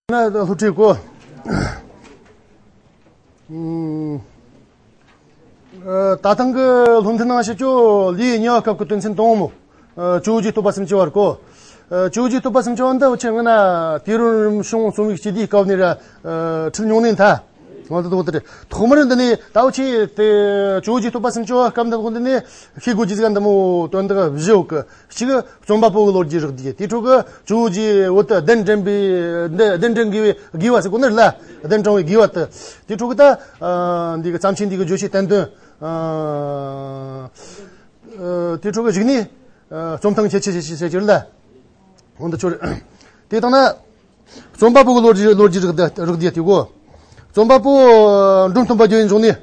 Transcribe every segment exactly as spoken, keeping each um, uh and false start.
ན་སློབ་ཁྲིད་གོ། ཨ། ད་ཐེངས་ཀྱི་སློབ་ཚན་ནང་བཤད་རྒྱུ་ལེའུ་གཉིས་པ་སྐབས་ཀྱི་དོན་ཚན་དང་པོ། ཨ། ཇོ་བོ་རྗེ་བསྟོད་པ་སུམ་ཅུ་པ་རེད་གོ། ཨ། ཇོ་བོ་རྗེ་བསྟོད་པ་སུམ་ཅུ་པ་འདི་འུ་ཆོས་སྔོན་ན་དུས་རབས་རིམ་བྱུང་རྩོམ་ཡིག་སྤྱི་དེབ་སྐབས་ནས་ར། ཨ། ཁྲིད་མྱོང་ནས་ད། འོ་ད་དོ་དེ་རེད། ཐོག་མར་འདི་ནས་ད་འུ་ཆོས་དེ་ཇོ་བོ་རྗེ་བསྟོད་པ་སུམ་ཅུ་པ་སྐབས་འདི་འདི་ནས་ཤེས་དགོས་རྒྱུ་ཟིག་འདི་མོ་དོན་དག་བཞི་ཡོད་གི། གཅིག་རྩོམ་པ་པོ་གི་ལོ་རྒྱུས་རགས་བསྡུས། དེའི་ཁྲོད་ཀྱི་ཇོ་བོ་རྗེ་བོད་དུ་གདན་འདྲེན་པའི། གདན་འདྲེན་དགོས་པའི་དགོས་པ་ཟེར་གོ་ནི་རེད་ལ། གདན་དྲངས་པའི་དགོས་པ་དེ། དེའི་ཁྲོད་ཀྱི་ད། ཨ། འདི་གི་བརྩམས་ཆོས་འདི་གི་བརྗོད་བྱའི་བསྟན་དོན། ཨ། ཨ། དེའི་ཁྲོད་ཀྱི་གཞུག་ནས། ཨ། རྩོམ་སྟངས་ཁྱད་ཆོས་ཁྱད་ཆོས་ཁྱད་ཆོས་རེད་ལ། འོ་འདི་ཆོ་རེད། དེ་དང་ན། རྩོམ་པ་པོ་གི་ལོ་རྒྱུས་ལོ་རྒྱུས་རགས་བསྡུས་རགས་བསྡུས་དེ་གོ། རྩོམ་པ་པོ་འབྲོམ་སྟོན་པ་རྒྱལ་བའི་འབྱུང་གནས།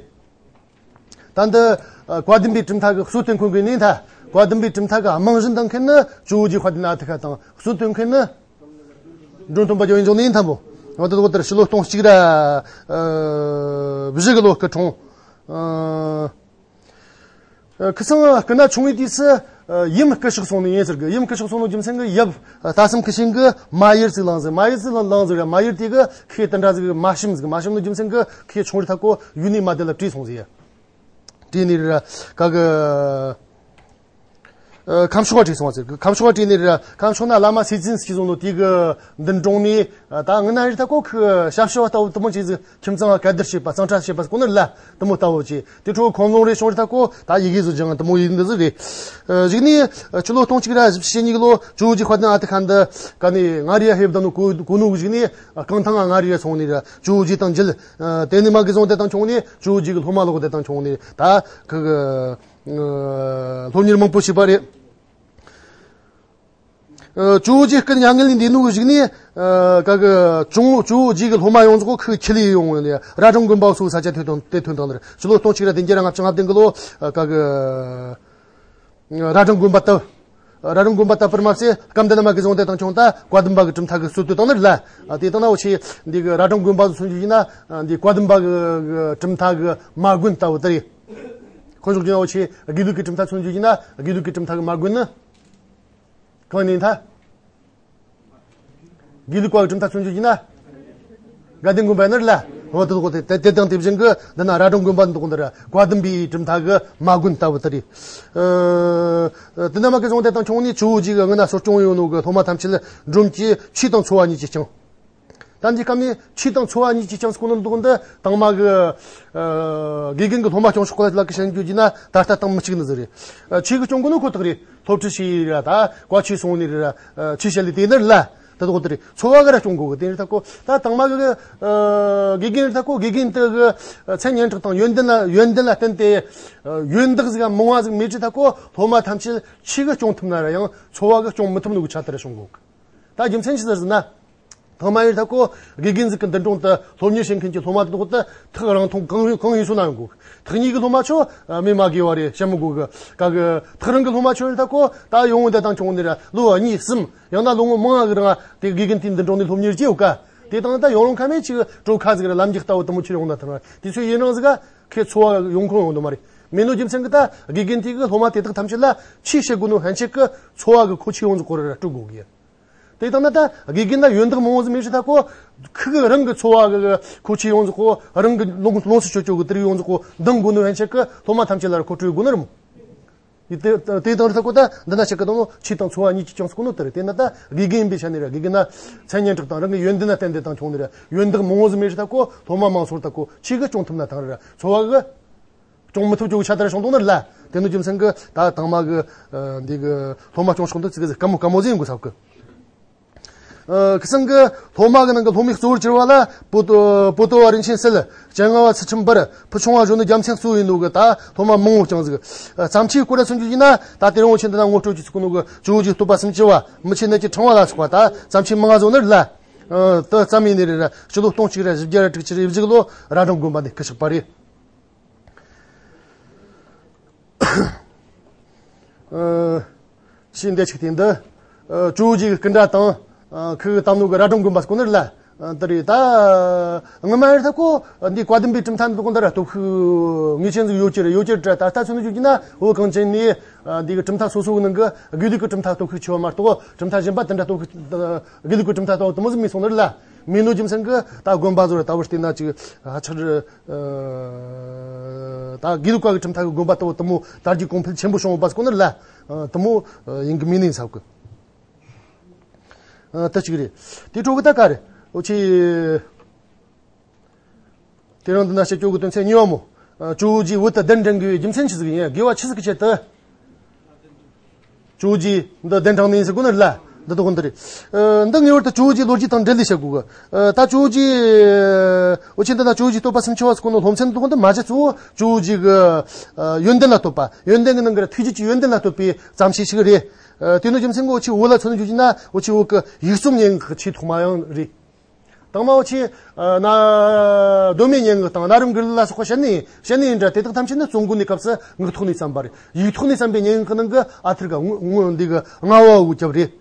ད་འདི། ཨ། བཀའ་གདམས་པའི་གྲུབ་མཐའ་གི་སྲོལ་གཏོད་མཁན་གྱི་ནི་ད། བཀའ་གདམས་པའི་གྲུབ་མཐའ་གི་རྨང་གཞི་འདིང་མཁན་ནི་ཇོ་བོ་རྗེ་དཔལ་ལྡན་ཨ་ཏི་ཤ་དང་། སྲོལ་གཏོད་མཁན་ནི་འབྲོམ་སྟོན་པ་རྒྱལ་བའི་འབྱུང་གནས་ཡིན་ཐལ་མོ། འོ་དེ་འོ་དེར་ཕྱི་ལོ་སྟོང་གཅིག་ར། ཨ། བཞི་གི་ལོ་སྐུ་འཁྲུངས། ཨ། ཨ། ཁི་སང་སྐུ་ན་ཆུང་བའི་དུས་སུ། ཨ། ཡུམ་སྐུ་གཤེགས་སོང་ནི་ཡིན་ཟེར་གི། ཡུམ་སྐུ་གཤེགས་སོང་ནི་རྒྱུ་མཚན་གྱི་ཡབ་རྟ་ཟམ་ཁུ་ཤིང་གི་མ་ཡུལ་ཅིག་བླངས་ཟེར། མ་ཡུལ་ཅིག་བླངས་ཟེར་གི། མ་ཡུལ་དེ་གི་ཁོས་དེ་འདྲ་ཟིག་མ་བྱིན་ཟིག་མ་བྱིན་ནི་རྒྱུ་མཚན་གྱི་ཁོས་ཆུང་རི་ཐག་གོ་ཡུལ་ནས་མ་དེ་ལ་བྲོས་སོང་ཟེར། བྲོས་ནས་ར་ག་གི། ཨ། ཁམས་ཕྱོགས་བྲོས་སོང་བ་ཟེར། ཁམས་ཕྱོགས་བྲོས་ནས་ར། ཁམས་ཕྱོགས་ན་བླ་མ་སྲས་བཙུན་ཟིག་བྱོན་ནོ་དེ་གི་མདུན་དྲུང་ནས། ཨ། ད་ངི་ན་རི་ཐ་གོ་ཁི་ཞབས་ཞུ་བ་ལྟ་བུ་དུ་མོ་ཅིག་ཟིག་ཁྱིམ་ཚང་ག་བསྡུར་བྱེད་པ། གཙང་ཁྲ་བྱེད་པ་ཟེར་གོ་ནི་ལ་དུ་མོ་ལྟ་བུ་ཅིག་དེ་འཕྲོ་ཁོང་ལུང་རེ་བྱུང་རི་ཐ་གོ་ད་ཡི་གེ་བཟོ་སྦྱང་དུ་མོ་ཡིན་འདི་ཟིག་རེད། ཨ། གཞུག་ནས། ཨ། ཕྱི་ལོ་སྟོང་གཅིག་ར་བཞི་བཅུ་ཞེ་གཉིས་གི་ལོ་ཇོ་བོ་རྗེ་དཔལ་ལྡན་ཨ་ཏི་ཤ་འདི་ག་ནས་མངའ་རིས་ཡ་ཕེབས་བསྡད་ནོ་གོ་གོ་ནོ་གི་གཞུག་ནས། ཨ། རྐང་ཐང་ང་མངའ་རིས་ཡ་སོང་ནས་ར་ཇོ་བོ་རྗེ་དང་མཇལ། ཨ། དེ་ནས་མ་གི་བཟུང་དེ་དང་ཁྱོང་ནས་ཇོ་བོ་རྗེ་གི་སློབ་མ་ལོག་དེ་དང་ཁྱོང་ནས་ད་ཁི་གི། ཨ། སློབ་གཉེར་མང་པོ་བྱས་པ་རེད། ཨ། ཇོ་བོ་རྗེ་སྐུ་མྱ་ངན་ལས་འདས་ནོ་གི་གཞུག་ནས། ཨ། ག་གི་ཇོ་ཇོ་བོ་རྗེ་གི་སློབ་མ་ཡོངས་རྫོགས་ཁི་ཁྱི་ལས་ཡོང་ནས་ར་སྒྲེང་དགོན་པ་སོགས་ས་ཆ་ཐོན་དང་དེ་ཐོན་དང་ནི་རེད། ཕྱི་ལོ་སྟོང་གཅིག་ར་བདུན་བརྒྱ་ར་ལྔ་བཅུ་ང་བདུན་གི་ལོ། ཨ། ག་གི། ར་སྒྲེང་དགོན་པ་བཏབ། ར་སྒྲེང་དགོན་པ་བཏབ་པར་མ་ཟད་སྐབས་འདི་ན་མ་གི་བཟུང་དེ་དང་ཁྱོང་ད་བཀའ་གདམས་པ་གི་གྲུབ་མཐའ་གི་སྲོལ་གཏོད་དང་ནི་རེད་ལ། ཨ། དེ་དང་ན་འུ་ཆོས་འདི་གི་ར་སྒྲེང་དགོན་པ་སོགས་མཚོན་རྒྱུ་ཡིན་ན། ཨ། འདི་བཀའ་གདམས་པ་གི་གྲུབ་མཐའ་གི་མ་དགོན་ལྟ་བུ་དེ་རེད། ཁོ་ཕྱོགས་ཀྱི་ན་འུ་ཆོས་དགེ་ལུགས་ཀྱི་གྲུབ་མཐའ་མཚོན་རྒྱུ་ཡིན་ན་དགེ་ལུགས་ཀྱི་གྲུབ་མཐའ་གི་མ་དགོན་ནི། གང་ནས་ཐ། དགེ་ལུགས་པ་གི་གྲུབ་མཐའ་མཚོན་རྒྱུ་ཡིན་ན། དགའ་ལྡན་དགོན་པ་ནི་རེད་ལ། འོ་དེ་དག་དེ་དེ་དང་དེ་བཞིན་གི་འདི་ན་ར་སྒྲེང་དགོན་པ་འདི་དག་འདི་ར་བཀའ་གདམས་པའི་གྲུབ་མཐའ་གི་མ་དགོན་ལྟ་བུ་དེ་རེད། ཨ། དེ་ན་མ་གི་བཟུང་དེ་དང་ཁྱོང་ནས་ཇོ་བོ་རྗེ་གི་སྔོན་ན་གསོ་སྐྱོང་ཡོད་ནོ་གི་སློབ་མ་ཐམས་ཅད་སྒྲོམ་གྱི་ཆོས་དང་འཚོ་བ་གཉིས་ཀྱིས་བསྐྱངས། ད་འདི་སྐབས་ནས་ཆོས་དང་འཚོ་བ་གཉིས་ཀྱིས་བསྐྱངས་སུ་གོ་ནོ་འདུག་འདི་དང་མ་གི། ཨ། དགེ་རྒན་གྱི་སློབ་མ་སྐྱོང་ཕྱོགས་ལ་ལ་གི་བཤད་རྒྱུ་ཡིན་ན་ད་ལྟ་དང་མི་གཅིག་ནི་ཟིག་རེད། ཨ། ཆོས་གི་སྐྱོང་གོ་ནོ་ཁོ་ཐག་རེད། སློབ་ཁྲིད་བྱས་ར་ད་བཀའ་ཆོས་གསུངས་ནས་ར། ཨ། ཆོས་བཤད་ལས་དེ་ནི་རེད་ལ། དེ་དག་དེ་རེད། འཚོ་བ་གི་ར་སྐྱོང་དགོས་གི་དེ་རེད་ཐ་གོ། ད་དང་མ་གི། ཨ། དགེ་རྒན་རེད་ཐ་གོ། དགེ་རྒན་དེ་གི། ཨ། མཚན་སྙན་གྲགས་དང་ཡོན་ཏན་ལ་ཡོན་ཏན་ལ་བརྟེན་ཏེ། ཨ། ཡོན་བདག་ཟིག་ག་མང་བ་ཟིག་མེད་ཀྱི་ཐ་གོ། སློབ་མ་ཐམས་ཅད་ཆོས་གི་སྐྱོང་ཐུབ་ན་ར་ཡང་འཚོ་བ་གི་སྐྱོང་མི་ཐུབ་ནོ་གི་ཆ་དེ་ར་བྱུང་གོ་གི། ད་རྒྱུ་མཚན་ཅི་ཟེར་ཟེར་ན། ཐང་མ་ཡིན་ཐ་གོ། དགེ་རྒན་ཟིག་གི་མདུན་དྲུང་དུ་སློབ་གཉེར་བྱེད་མཁན་གྱི་སློབ་མ་དེ་དག་དེ་ཐག་རིང་ཐུང་གང་ཡིན་གང་ཡིན་སོང་ན་ཡོང་གོ། ཐག་ཉེ་གི་སློབ་མ་ཆོ་མི་མ་དགེ་བ་རེད་བཤད་མི་དགོས་གི། ག་གི་ཐག་རིང་གི་སློབ་མ་ཆོ་ཡིན་ཐ་གོ། ད་ཡོང་འདི་དང་ཁྱོང་འདི་ར་ལོ་གཉིས་གསུམ་ཡང་ན་ལོ་ངོ་མང་གི་རིང་དེ་དགེ་རྒན་དེའི་མདུན་དྲུང་ནས་སློབ་གཉེར་བྱས་ཡོད་ཀ། དེ་དང་ད་ཡོང་རུང་ཁ་མེད་ཅིག་གྲོ་ཁ་ཟིག་ར་ལམ་རྒྱག་ལྟ་བུ་དུ་མོ་ཆོ་ཡོང་ན་ཐང་ར་དེ་ཚོ་ཡིན་རང་ཟིག་ག་ཁོས་འཚོ་བ་ཡོང་ཁུངས་ཡོང་དུ་མ་རེད། མེད་ནོ་རྒྱུ་མཚན་གི་ད་དགེ་རྒན་དེ་གི་སློབ་མ་དེ་དག་ཐམས་ཅད་ལ་ཆོས་བཤད་དགོས་ནོ་ཕན་ཆད་གི་འཚོ་བ་གི་མཁོ་ཆས་ཡོངས་རྫོགས་ཁོ་ར་སྤྲོད་དགོས་གི། དེ་ལྟ་ན་ད་དགེ་རྒན་ན་ཡོན་བདག་མང་བོ་ཟིག་མེད་ཤི་ཐ་གོ། ཁི་གི་རང་གི་འཚོ་བ་གི་མཁོ་ཆས་ཡོངས་རྫོགས་གོ་རང་གི་ལོངས་ལོངས་སུ་སྤྱོད་སྤྱོད་གི་དེ་རིགས་ཡོངས་རྫོགས་གོ་འདང་དགོས་ནོ་ཕན་ཆད་གི་སློབ་མ་ཐམས་ཅད་ལ་ར་མཁོ་སྤྲོད་དགོས་ནི་རེད་མོ། དེ་དེ་དང་རི་ཐ་གོ་ད་འདི་ན་ཆད་གི་དང་ནོ་ཆོས་དང་འཚོ་བ་གཉིས་ཀྱི་ཅང་སུ་གོ་ནོ་དེ་རེད། དེ་ན་ད་དགེ་རྒན་ཡིན་པའི་ཆ་ནས་ར་དགེ་རྒན་ན་མཚན་སྙན་གྲགས་དང་རང་གི་ཡོན་ཏན་ན་བརྟེན་ཏེ་དང་ཁྱོང་ནི་ར་ཡོན་བདག་མང་བོ་ཟིག་མེད་ཤི་ཐ་གོ་སློབ་མ་མང་སོང་ཐ་གོ་ཆོས་གི་སྐྱོང་ཐུབ་ན་ཐང་ར་འཚོ་བ་གི། སྐྱོང་མི་ཐུབ་ཅོག་ཆ་དར་བྱུང་དོག་ནི་ལ། དེ་ནི་རྒྱུ་མཚན་གི་ད་དང་མ་གི་ཨ་འདི་གི་སློབ་མ་སྐྱོང་ཕྱོགས་འདི་ཚིག་གི་དཀའ་མོ་དཀའ་མོ་ཟིག་ཡིན་དགོས་ས་གི། ཨ་ཁི་སང་གི་སློབ་མ་གི་ནང་གི་སློབ་མའི་གཙོ་བོར་གྱུར་བ་ལ་པོ་ཏོ་པོ་ཏོ་བ་རིན་ཆེན་གསལ། སྤྱན་སྔ་བ་ཚུལ་ཁྲིམས་འབར། ཕུ་ཆུང་བ་གཞོན་ནུ་རྒྱལ་མཚན་གཙོ་བོ་ཡིན་ནོ་གི་ད་སློབ་མ་མང་བོ་ཅང་ཟིག་ཨ་བརྩམས་ཆོས་སྐོར་ལ་མཚོན་རྒྱུ་ཡིན་ན་ད་དེ་རིང་བོ་ཆེན་འདི་ན་ངོ་སྤྲོད་ཀྱི་ཚུགས་ནོ་གི་ཇོ་བོ་རྗེ་བསྟོད་པ་སུམ་ཅུ་བ་མི་ཆེན་ནད་ཀྱི་ཕྲེང་བ་ལ་སོགས་པ་ད་བརྩམས་ཆོས་མང་ང་བཟོ་ནི་རེད་ལ། ཨ་དེ་བརྩམས་ཡིན་ནི་རེད་ར། སྤྱི་ལོ་སྟོང་གཅིག་ར་བཞི་བརྒྱ་ར་དྲུག་ཅུ་རེ་བཞི་གི་ལོ་ར་སྒྲེང་དགོན་པ་ནས་སྐུ་གཤེགས་པ་རེད། ཨ་ཞེས་འདི་ཆིག་སྟེང་འདི། ཨ་ཇོ་བོ་རྗེ་གི་སྐུ་འདྲ་དང་། ཨ་ཁོ་གི་བཏབ་ནོ་གི་ར་སྒྲེང་དགོན་པ་སྐོར་ནི་རེད་ལ། ཨ་དེ་རེད་ད། ངོ་མ་ཡིན་ཐ་གོ། འདི་བཀའ་གདམས་པའི་གྲུབ་མཐའ་འདི་དག་འདི་ར་སྟོབས་ཤུགས་ངེས་ཅན་ཟིག་ཡོད་ཀྱི་རེད། ཡོད་ཀྱི་རེད་ད་ལྟ་ཚུན་ནས་བརྗོད་ཀྱི་ན་བོད་གངས་ཅན་ནས། ཨ་འདི་གི་གྲུབ་མཐའ་སོ་སོ་གི་ནང་གི་དགེ་ལུགས་ཀྱི་གྲུབ་མཐའ་སྟོབས་ཤུགས་ཆེ་བ་མ་གཏོགས་གྲུབ་མཐའ་གཞན་པ་དེ་འདྲ་སྟོབས་ཤུགས། དགེ་ལུགས་ཀྱི་གྲུབ་མཐའ་སྟོབས་དུ་མོ་ཟིག་མེད་སོང་ནི་རེད་ལ། མེད་ནོ་རྒྱུ་མཚན་གྱིས་ད་དགོན་པ་ཚོ་ལ་ལྟ་བུ་བལྟས་ན་ཅིག་ཧ་ཅང་རེད། ད་དགེ་ལུགས་པ་གི་གྲུབ་མཐའ་གི་དགོན་པ་ལྟ་བུ་དེ་མོ་དར་རྒྱས་གོང་འཕེལ་ཆེན་པོ་བྱུང་བ་སྐོར་ནི་ལ་དེ་མོ་ཡིན་གི་མིན་ནི་ཚབ་གི། ཨ། དེ་གཅིག་རེད། དེ་འཕྲོ་གི་ད་ག་རེད། འོ་ཆི། དེ་རིང་འདི་ན་བཤད་རྒྱུ་གི་དོན་ཚན་གཉིས་པ་མོ། ཨ། ཇོ་བོ་རྗེ་བོད་དུ་གདན་འདྲེན་དགོས་པའི་རྒྱུ་མཚན་ཆི་ཟིག་ཡིན། དགེ་བ་ཆི་ཟིག་གི་ཆེད་དུ། ཇོ་བོ་རྗེ་འདི་གདན་དྲངས་ནས་ཟེར་གོ་ནི་རེད་ལ། འདི་དོ་གོ་འདི་རེད། ཨ། འདི་ངེས་པར་དུ་ཇོ་བོ་རྗེ་ལོ་རྒྱུས་དང་འབྲེལ་ལས་བཤད་དགོས་གི། ཨ། ད་ཇོ་བོ་རྗེ། འོ་ཆི། འདི་ན་ཇོ་བོ་རྗེ་བསྟོད་པ་སུམ་ཅུ་པ་ཟེར་གོ་ནོ་སློབ་ཚན་འདི་དོ་གོ་འདི་མ་གཞི་གཙོ་བོ་ཇོ་བོ་རྗེ་གི། ཨ། ཡོན་ཏན་ལ་བསྟོད་པ། ཡོན་ཏན་གི་ནང་གི་ཐུགས་རྗེ་གི་ཡོན་ཏན་ལ་བསྟོད་པའི་བརྩམས་ཆོས་ཤིག་རེད། ཨ། དེ་ནོ་རྒྱུ་མཚན་གྱིས་འོ་ཆི་བོད་ལ་མཚོན་རྒྱུ་ན་འོ་ཆི་བོད་གི་ཡིག་རྩོམ་སྙན་ངག་གི་ཆེས་ཐོག་མ་ཡང་རེད། དང་མ་འོ་ཆི། ཨ། ན། གདོད་མའི་སྙན་ངག་དང་གནའ་རབས་མགུར་གླུ་ལ་སོགས་པ་བཤད་ནི་བཤད་ནི་ཡིན་འདྲ། དེ་དག་ཐམས་ཅད་ནི་རྩོམ་སྒོ་ནས་སྐབས་སུ་ངག་ཐོག་ནས་བརྩམས་པ་རེད། ཡིག་ཐོག་ནས་བརྩམས་པའི་སྙན་ངག་གི་ནང་གི་ཨ་ཐུར་ག་ངོ་ངོ་འདི་གི་རྔ་བ་འུ་རྒྱབ་རེད།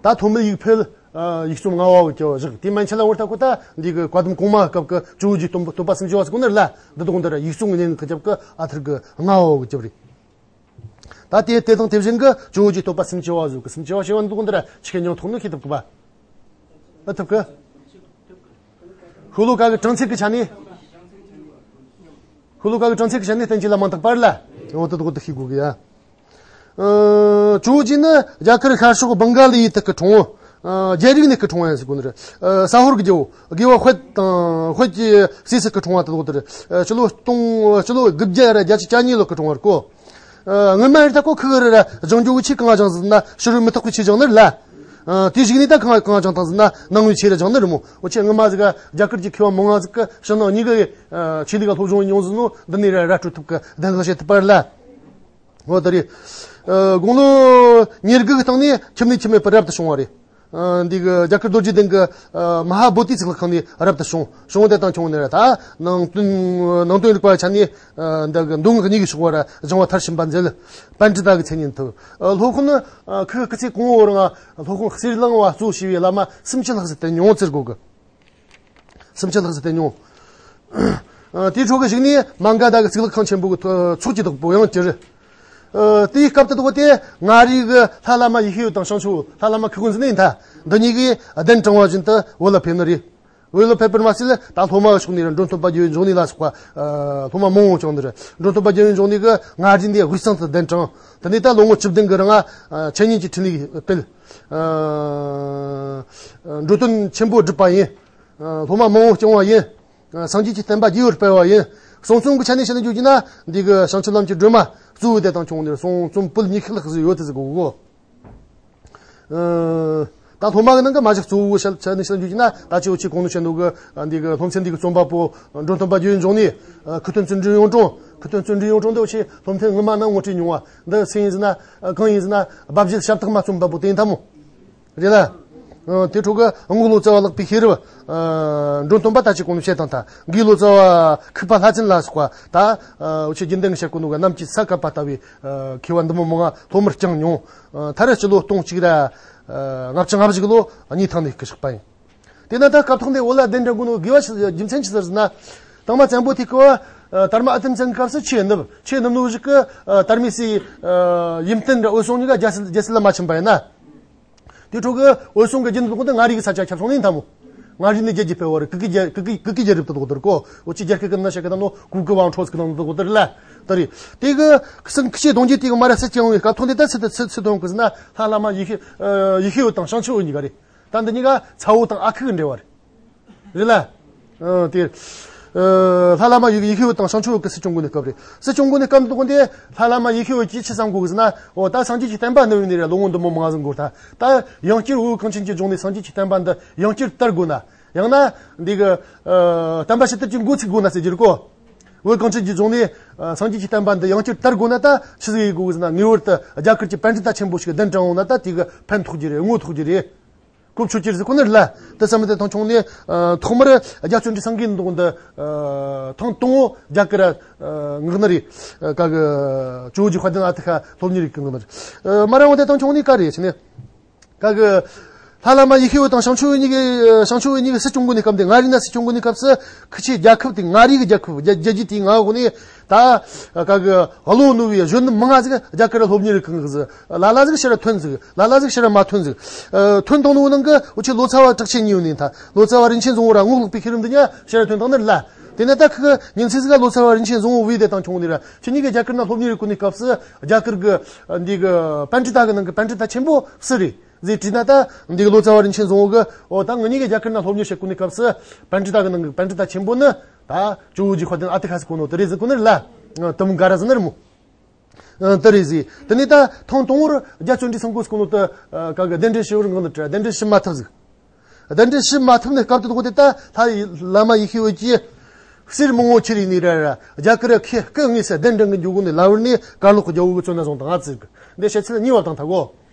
ད་ཐོན་མིའི་ཡིག་ཕུད། ཨ། ཡིག་རྩོམ་རྔ་བ་འུ་རྒྱབ་བཞག་དེ་མན་ཆད་ལ་བོར་ཐག་གོ་ད་འདི་གི་བཀའ་གདམས་གོང་མ་སྐབས་ཀྱི་ཇོ་བོ་རྗེ་བསྟོད་པ་སུམ་ཅུ་པ་ཟེར་གོ་ནི་རེད་ལ། འདི་དག་འདི་ར་ཡིག་རྩོམ་སྙན་ངག་གི་རྒྱབ་ཀྱི་ཨ་ཐུར་གི་རྔ་བ་འུ་རྒྱབ་རེད། ད་དེ་དེ་དང་དེ་བཞིན་གྱི་ཇོ་བོ་རྗེ་བསྟོད་པ་སུམ་ཅུ་པ་ཟེར་གི། སུམ་ཅུ་པ་ཞེས་པ་འདུག་འདི་ར་ཆི་གི་མྱོང་ཐོག་ནས་ཤེས་ཐུབ་གི་པ། ཨེ་ཐུབ་གི། ཤོ་ལོ་ཀ་གི་གྲངས་ཚད་ཀྱི་ཆ་ནས། ཤོ་ལོ་ཀ་གི་གྲངས་ཚད་ཀྱི་ཆ་ནས་བསྟན་བཅོས་ལ་མང་དག་པར་ལ། འོ་དེ་དག་དེ་ཤེས་དགོས་གི་ཡ། ཨ། ཇོ་བོ་རྗེ་ནི་རྒྱ་གར་ཤར་ཕྱོགས་བྷང་ག་ལི་ཡི་ཐུག་གི་གྲོང་བུ། ཨ། རྒྱལ་རིགས་གནས་གི་གྲོང་བུ་ཡང་ཟེར་གོ་ནི་རེད། ཨ། ཟ་ཧོར་གྱི་རྒྱལ་པོ་དགེ་བ་དཔལ་དང་དཔལ་གྱི་སྲས་སུ་གི་གྲོང་བུ་དེ་དག་དེ་རེད། ཨ། སྤྱི་ལོ་སྟོང་། སྤྱི་ལོ་དགུ་བརྒྱ་ར་བརྒྱད་ཅུ་གྱ་གཉིས་ལོ་གི་གྲོང་བུ་རེད་གོ། ཨ། སྔོན་མ་ཡར་ད་ཁོ་ཁུ་གི་རི་ར་སྦྱང་རྒྱུ་གི་ཆེས་གང་སྦྱང་ཟིན་ན་ཕྱི་རོལ་མུ་སྟེགས་པའི་ཆེས་སྦྱང་ནི་རེད་ལ། ཨ། དེ་གཞུག་ནས་ད་གང་གང་སྦྱང་དང་ཟིན་ན་ནང་པའི་ཆེས་ར་སྦྱང་ནི་རེད་མོ། འོ་ཆེ་སྔོན་མ་ཟིག་ག་རྒྱ་གར་གྱི་མཁས་པ་མང་ང་ཟིག་གི་ཕྱི་ནང་གཉིས་ཀ་གི། ཨ། ཆོས་ལུགས་ལ་སློབ་སྦྱོང་ཡོང་ཟིན་ནོ་འདི་ནས་ར་ར་སྤྲོད་ཐུབ་གི་གདན་འདྲེན་བྱེད་ཐུབ་པ་རེད་ལ། འོ་དེ་རེད། ཨ། དགུང་ལོ་ཉེར་དགུ་གི་སྟེང་ནས་ཁྱིམ་ནས་ཁྱིམ་མེད་པར་རབ་ཏུ་བྱུང་བ་རེད། ཨ། འདི་གི་རྒྱ་གར་རྡོ་རྗེ་གདན་གྱི། ཨ། མ་ཧཱ་བོ་དྷི་གཙུག་ལག་ཁང་ནས་རབ་ཏུ་བྱུང་། བྱུང་དེ་དང་བྱུང་ནས་ར་ད་ནང་དོན་ནང་དོན་རིག་པ་ཆ་ནས། ཨ། འདི་གི་མདོ་སྔགས་གཉིས་ཀྱི་ཕྱོགས་ར་སྦྱང་བ་མཐར་ཕྱིན་པ་མཛད། པཎྜི་ཏ་གི་མཚན་ཉིད་ཐོབ། ཨ། སློབ་དཔོན། ཨ། ཁོའི་སྐུ་ཚེ་གོང་འོག་རིང་སློབ་དཔོན་གསེར་གླིང་བ་གཙོ་བྱས་པའི་བླ་མ་སུམ་ཅུ་ལྷག་ཙམ་དེ་མྱོང་ཟེར་གོ་གི། སུམ་ཅུ་ལྷག་ཙམ་དེ་མྱོང་། ཨ། དེའི་ཁྲོད་ཀྱི་གཞུག་ནས་མ་ག་དྷ་གི་གཙུག་ལག་ཁང་ཆེན་པོ་གི་ཚོགས་ཀྱི་བདག་པོ་ཡང་གྱུར། ཨ། དེའི་སྐབས་དེ་དག་དེ་མངའ་རིས་ཀྱི་ལྷ་བླ་མ་ཡེ་ཤེས་འོད་དང་བྱང་ཆུབ་འོད། ལྷ་བླ་མ་ཁུ་དབོན་ཟེར་ནི་ཡིན་ད། འདི་གཉིས་ཀྱིས་གདན་དྲངས་པ་བཞིན་དུ་བོད་ལ་ཕེབས་ནི་རེད། བོད་ལ་ཕེབས་པར་མ་ཟད་ད་སློབ་མ་གི་ཕྱོགས་ནས་ར་མགྲོན་སྟོན་པ་རྒྱལ་བའི་འབྱུང་གནས་ལ་སོགས་པ། ཨ། སློབ་མ་མང་བོ་བྱུང་ནི་རེད། མགྲོན་སྟོན་པ་རྒྱལ་བའི་འབྱུང་གནས་ཀྱིས་མངའ་རིས་འདི་དབུས་གཙང་དུ་གདན་དྲངས། དེ་ནས་ད་ལོ་ངོ་བཅུ་བདུན་གྱི་རིང་ང་། ཨ། འཆད་ཉན་གྱི་འཕྲིན་ལས་སྤེལ། ཨ། འགྲོ་དོན་ཆེན་པོ་བསྒྲུབས་པ་ཡིན། ཨ། སློབ་མ་མང་བོ་བསྐྱངས་པ་ཡིན། ཨ། སངས་རྒྱས་ཀྱི་བསྟན་པ་རྒྱས་པར་སྤེལ་བ་ཡིན། གསུང་རྩོམ་གྱི་ཆ་ནས་བཤད་ན་འཇུག་རྒྱུ་ན་འདི་གི་བྱང་ཆུབ་ལམ་གྱི་སྒྲོན་མ་གཙོ་བོ་དེ་དང་བྱུང་ནས་གསུང་རྩོམ་པོད་ཉི་ཤུ་ལྷག་ཙམ་ཡོད་དེ་ཟེར་གོ་གོ། ཨ། ད་སློབ་མ་གི་ནང་གི་མ་གཞི་གཙོ་བོ་བཤད་ཆ་ནས་བཤད་ན་འཇུག་རྒྱུ་ན་ད་ཅི་འུ་ཆོས་གོང་ནས་བཤད་འདུག་གི། ཨ། འདི་གི་སློབ་ཚན་འདི་གི་རྩོམ་པ་པོ་མགྲོན་སྟོན་པ་རྒྱལ་བའི་འབྱུང་གནས། ཨ། མཁས་བསྟན་བརྩོན་འགྲུས་གཡུང་དྲུང་། མཁས་བསྟན་བརྩོན་འགྲུས་གཡུང་དྲུང་འདི་འུ་ཆོས་སློབ་ཚན་སྔོན་མ་ན་ངོ་སྤྲོད་མྱོང་བ་འདི་སུ་ཡིན་ཟེར་ན། ཨ། གང་ཡིན་ཟེར་ན་དབའ་བཞེད་ཞབས་སྟེགས་མ་རྩོམ་པ་པོ་དེ་ཡིན་ད་མོ། རེད་ལ། ཨ། དེ་ཁྲོད་ཀྱི་རྔོག་ལོ་ཙཱ་བ་ལགས་པའི་ཤེས་རབ། ཨ། མགྲོན་སྟོན་པ་ད་ཅི་གོང་ནས་བཤད་དང་ད་དགེ་ལོ་ཙཱ་བ་ཁུག་པ་ལྷ་བཙན་ལ་སོགས་པ་ད། ཨ། འུ་ཆོས་རྒྱུན་ལྡན་གྱི་བཤད་གོ་ནོ་གི་གནམ་གྱི་ས་བཀབ་པ་ལྟ་བུའི། ཨ། མཁས་པ་འདི་མོ་མང་ང་སློབ་མར་བསྐྱངས་མྱོང་། ཨ། མཐར་སྤྱི་ལོ་སྟོང་གཅིག་ར། ཨ། ལྔ་བཅུ་ང་བཞི་གི་ལོ་གཉིས་ཐང་ནས་སྐུ་གཤེགས་པ་ཡིན། དེས་ན་ད་སྐབས་ཐོག་འདི་བོད་ལ་གདན་འདྲེན་དགོས་ནོ་དགེ་བ་ཞིག་རྒྱུ་མཚན་ཅི་ཟེར་ཟེར་ན། དང་མ་བཙན་པོ་དེ་སྐབས། ཨ། དར་མ་ཨ་དམ་བཙན་སྐབས་སུ་ཆོས་བསྣུབས། ཆོས་བསྣུབས་ནོ་བཞིན་གི། ཨ། དར་མའི་སྲས། ཨ། ཡུམ་བརྟན་ར་འོད་སྲུང་གཉིས་ཀ་རྒྱལ་སྲིད་རྒྱལ་སྲིད་ལ་མ་ཕྱིན་པ་ཡིན་ན། དེ་ཁྲོད་ཀྱི་འོད་སྲུང་གི་རྒྱུད་འདི་དག་འདི་མངའ་རིས་ཀྱི་ས་ཆ་ཁྱབ་སོང་ནི་ཡིན་ད་མོ། མངའ་རིས་ནས་རྒྱལ་རྒྱུད་སྤེལ་བ་རེད། གུ་གེ་རྒྱལ་གུ་གེ་གུ་གེ་རྒྱལ་རབས་དེ་དག་དེར་གོ། འུ་ཆོས་རྒྱ་སྐད་ཀྱི་ནང་བཤད་གི་ནང་ལོ་གུ་གེ་ཝང་ཁྲོས་ཀྱི་ནང་དེ་དག་དེར་ལ། ད་རེད། དེ་གི་སྲིད་ཁྱེད་གདུང་རྒྱུད་དེ་གི་མ་ར་སྲིད་ཀྱང་བའི་སྐབས་ཐོག་འདི་ད་སྲིད་དུ་སྲིད་སྲིད་དོན་གི་ཟེར་ན་ལྷ་བླ་མ་ཡེ་ཤེས། ཨ། ཡེ་ཤེས་འོད་དང་བྱང་ཆུབ་འོད་གཉིས་ཀ་རེད། ད་འདི་གཉིས་ཀ་ཚ་བོ་དང་ཨ་ཁུ་གི་འབྲེལ་བ་རེད། རེད་ལ། ཨ། དེ། ཨ། ལྷ་བླ་མ་ཡེ་ཡེ་ཤེས་འོད་དང་བྱང་ཆུབ་འོད་ཀྱི་སྲིད་སྐྱོང་དགོས་ནི་སྐབས་རེད། སྲིད་སྐྱོང་དགོས་ནི་སྐབས་འདི་དགོས་འདི་ལྷ་བླ་མ་ཡེ་ཤེས་འོད་ཀྱིས་ཅི་བསམ་དགོས་ཟེར་ན། འོ་ད་སངས་རྒྱས་ཀྱི་བསྟན་པ་བསྣུབས་ནས་ར་ལོ་ངོ་འདི་མོ་མང་ཟིག་འགོར་ད། ད་ཡང་བསྐྱར་བོད་གངས་ཅན་གྱི་ལྗོངས་ནས་སངས་རྒྱས་ཀྱི་བསྟན་པ་འདི་ཡང་བསྐྱར་དར་དགོས་ན། ཡང་ན་འདི་གི། ཨ། བསྟན་པ་ཕྱི་དར་གྱི་འགོ་ཚུགས་དགོས་ན་ཟེར་རྒྱུ་རེད་གོ། བོད་གངས་ཅན་གྱི་ལྗོངས་ནས། ཨ། སངས་རྒྱས་ཀྱི་བསྟན་པ་འདི་ཡང་བསྐྱར་དར་དགོས་ན་ད་ཆི་ཟིག་ཡེད་དགོས་ཟེར་ན། ངེས་པར་དུ་རྒྱ་གར་གྱི་པཎྜི་ཏ་ཆེན་པོ་ཞིག་གདན་དྲངས་འོང་ན་ད་དེ་གི་ཕན་ཐོགས་རྒྱུ་རེད། བསྔོ་ཐོགས་རྒྱུ་རེད། གོ་ཆོད་ཀྱི་རེད་ཟེར་གོ་ནི་རེད་ལ། དེ་ཙམ་མིན་ད་ཐང་ཆུང་ནས། ཨ། ཐོག་མར་རྒྱ་བརྩོན་འགྲུས་སེང་གེ་འདུག་འདི། ཨ། ཐེངས་དང་པོ་རྒྱ་གར། ཨ། མངགས་ནི་རེད། ཨ། ག་གི་ཇོ་བོ་རྗེ་དཔལ་ལྡན་ཨ་ཏི་ཤ་སློབ་གཉེར་གི་མངགས་ནི་རེད། ཨ། མ་ར་འོང་དེ་ཐང་ཆུང་ནས་ག་རེད་ཟེར་ནས། ག་གི། ལྷ་བླ་མ་ཡེ་ཤེས་འོད་དང་བྱང་ཆུབ་འོད་གཉིས་ཀྱི་བྱང་ཆུབ་འོད་གཉིས་ཀྱི་སྲིད་སྐྱོང་གོ་ནི་སྐབས་དེ། མངའ་རིས་ན་སྲིད་སྐྱོང་གོ་ནི་སྐབས་སུ། ཁི་ཆོའི་རྒྱལ་ཁབ་དེ། མངའ་རིས་ཀྱི་རྒྱལ་ཁབ། རྒྱལ་རྒྱལ་རྒྱུད་དེའི་མངའ་འོག་ནས། ད་ག་གི་བློ་ནོར་བའི་གཞོན་ནུ་མང་ང་ཟིག་རྒྱ་གར་སློབ་གཉེར་གང་གི་ཟིག། ལ་ལ་ཟིག་ཕྱིར་ཐོན་ཟིག། ལ་ལ་ཟིག་ཕྱིར་མ་ཐོན་ཟིག། ཨ། ཐོན་དང་ནོ་ནང་གི་འུ་ཆོ་ལོ་ཙཱ་བ་གྲགས་ཆེན་གཉིས་ཡོད་ནི་ད། ལོ་ཙཱ་བ་རིན་ཆེན་བཟང་བོ་ར་ངོ་ལོག་པའི་ཤེས་རིག་འདི་གཉིས་ཕྱིར་ཐོན་དང་ནི་ལ། དེ་ནས་ད་ཁི་ཉིན་ཚེ་ཟིག་ལོ་ཙཱ་བ་རིན་ཆེན་བཟང་བོ་བོས་དེ་དང་ཆུང་ནི་ར། ཁྱེད་གཉིས་ཀྱི་རྒྱ་གར་ན་སློབ་གཉེར་གོ་ནི་སྐབས་སུ། རྒྱ་གར་གི་འདི་གི་པཎྜི་ཏ་གི་ནང་གི་པཎྜི་ཏ་ཆེན་པོ་སུ་རེད་ཟེར་དྲིས་ན། ད་འདི་གི་ལོ་ཙཱ་བ་རིན་ཆེན་བཟང་བོ་གི། འོ། ད་ངེད་གཉིས་ཀྱི་རྒྱ་གར་ན་སློབ་གཉེར་བྱེད་གོ་ནི་སྐབས་སུ། པཎྜི་ཏ་གི་ནང་གི་པཎྜི་ཏ་ཆེན་པོ་ནི། ད་ཇོ་བོ་རྗེ་དཔལ་ལྡན་ཨ་ཏི་ཤ་ཟེར་གོ་ནོ་དེ་རེད་ཟེར་གོ་ནི་རེད་ལ། དུམ་ག་ར་ཟེར་ནི་རེད་མོ། ཨ། དེ་རེད་ཟེར། དེ་ནས་ད་ཐེངས་དང་པོར་རྒྱ་བརྩོན་འགྲུས་སེང་གོ་ཟེར་གོ་ནོ་དེ། ཨ། ག་གི་གདན་འདྲེན་ཞུ་བར་འགངས་ནི་དྲ། གདན་འདྲེན་ཞུ་མ་ཐུབ་ཟིག། གདན་འདྲེན་ཞུ་མ་ཐུབ་ནི་སྐབས་དེ་དག་དེ། ད་ལྷ་བླ་མ་ཡེ་ཤེས་འོད་ཀྱིས། གསེར་མང་བོ་ཁྱེར་ཡིན་ནི་ར་ར། རྒྱ་གར་ཁྱེད་སྐུ་དངོས་སུ་གདན་འདྲེན་གི་འཇུག་གོ་ནི་ལ་བར་ནས། གར་ལོག་གི་རྒྱལ་བོ་གི་བཙོན་ན་བཟུང་དང་ང་ཟེར་གི། འདི་བཤད་ཚུལ་གཉིས་པ་དང་ཐ་གོ།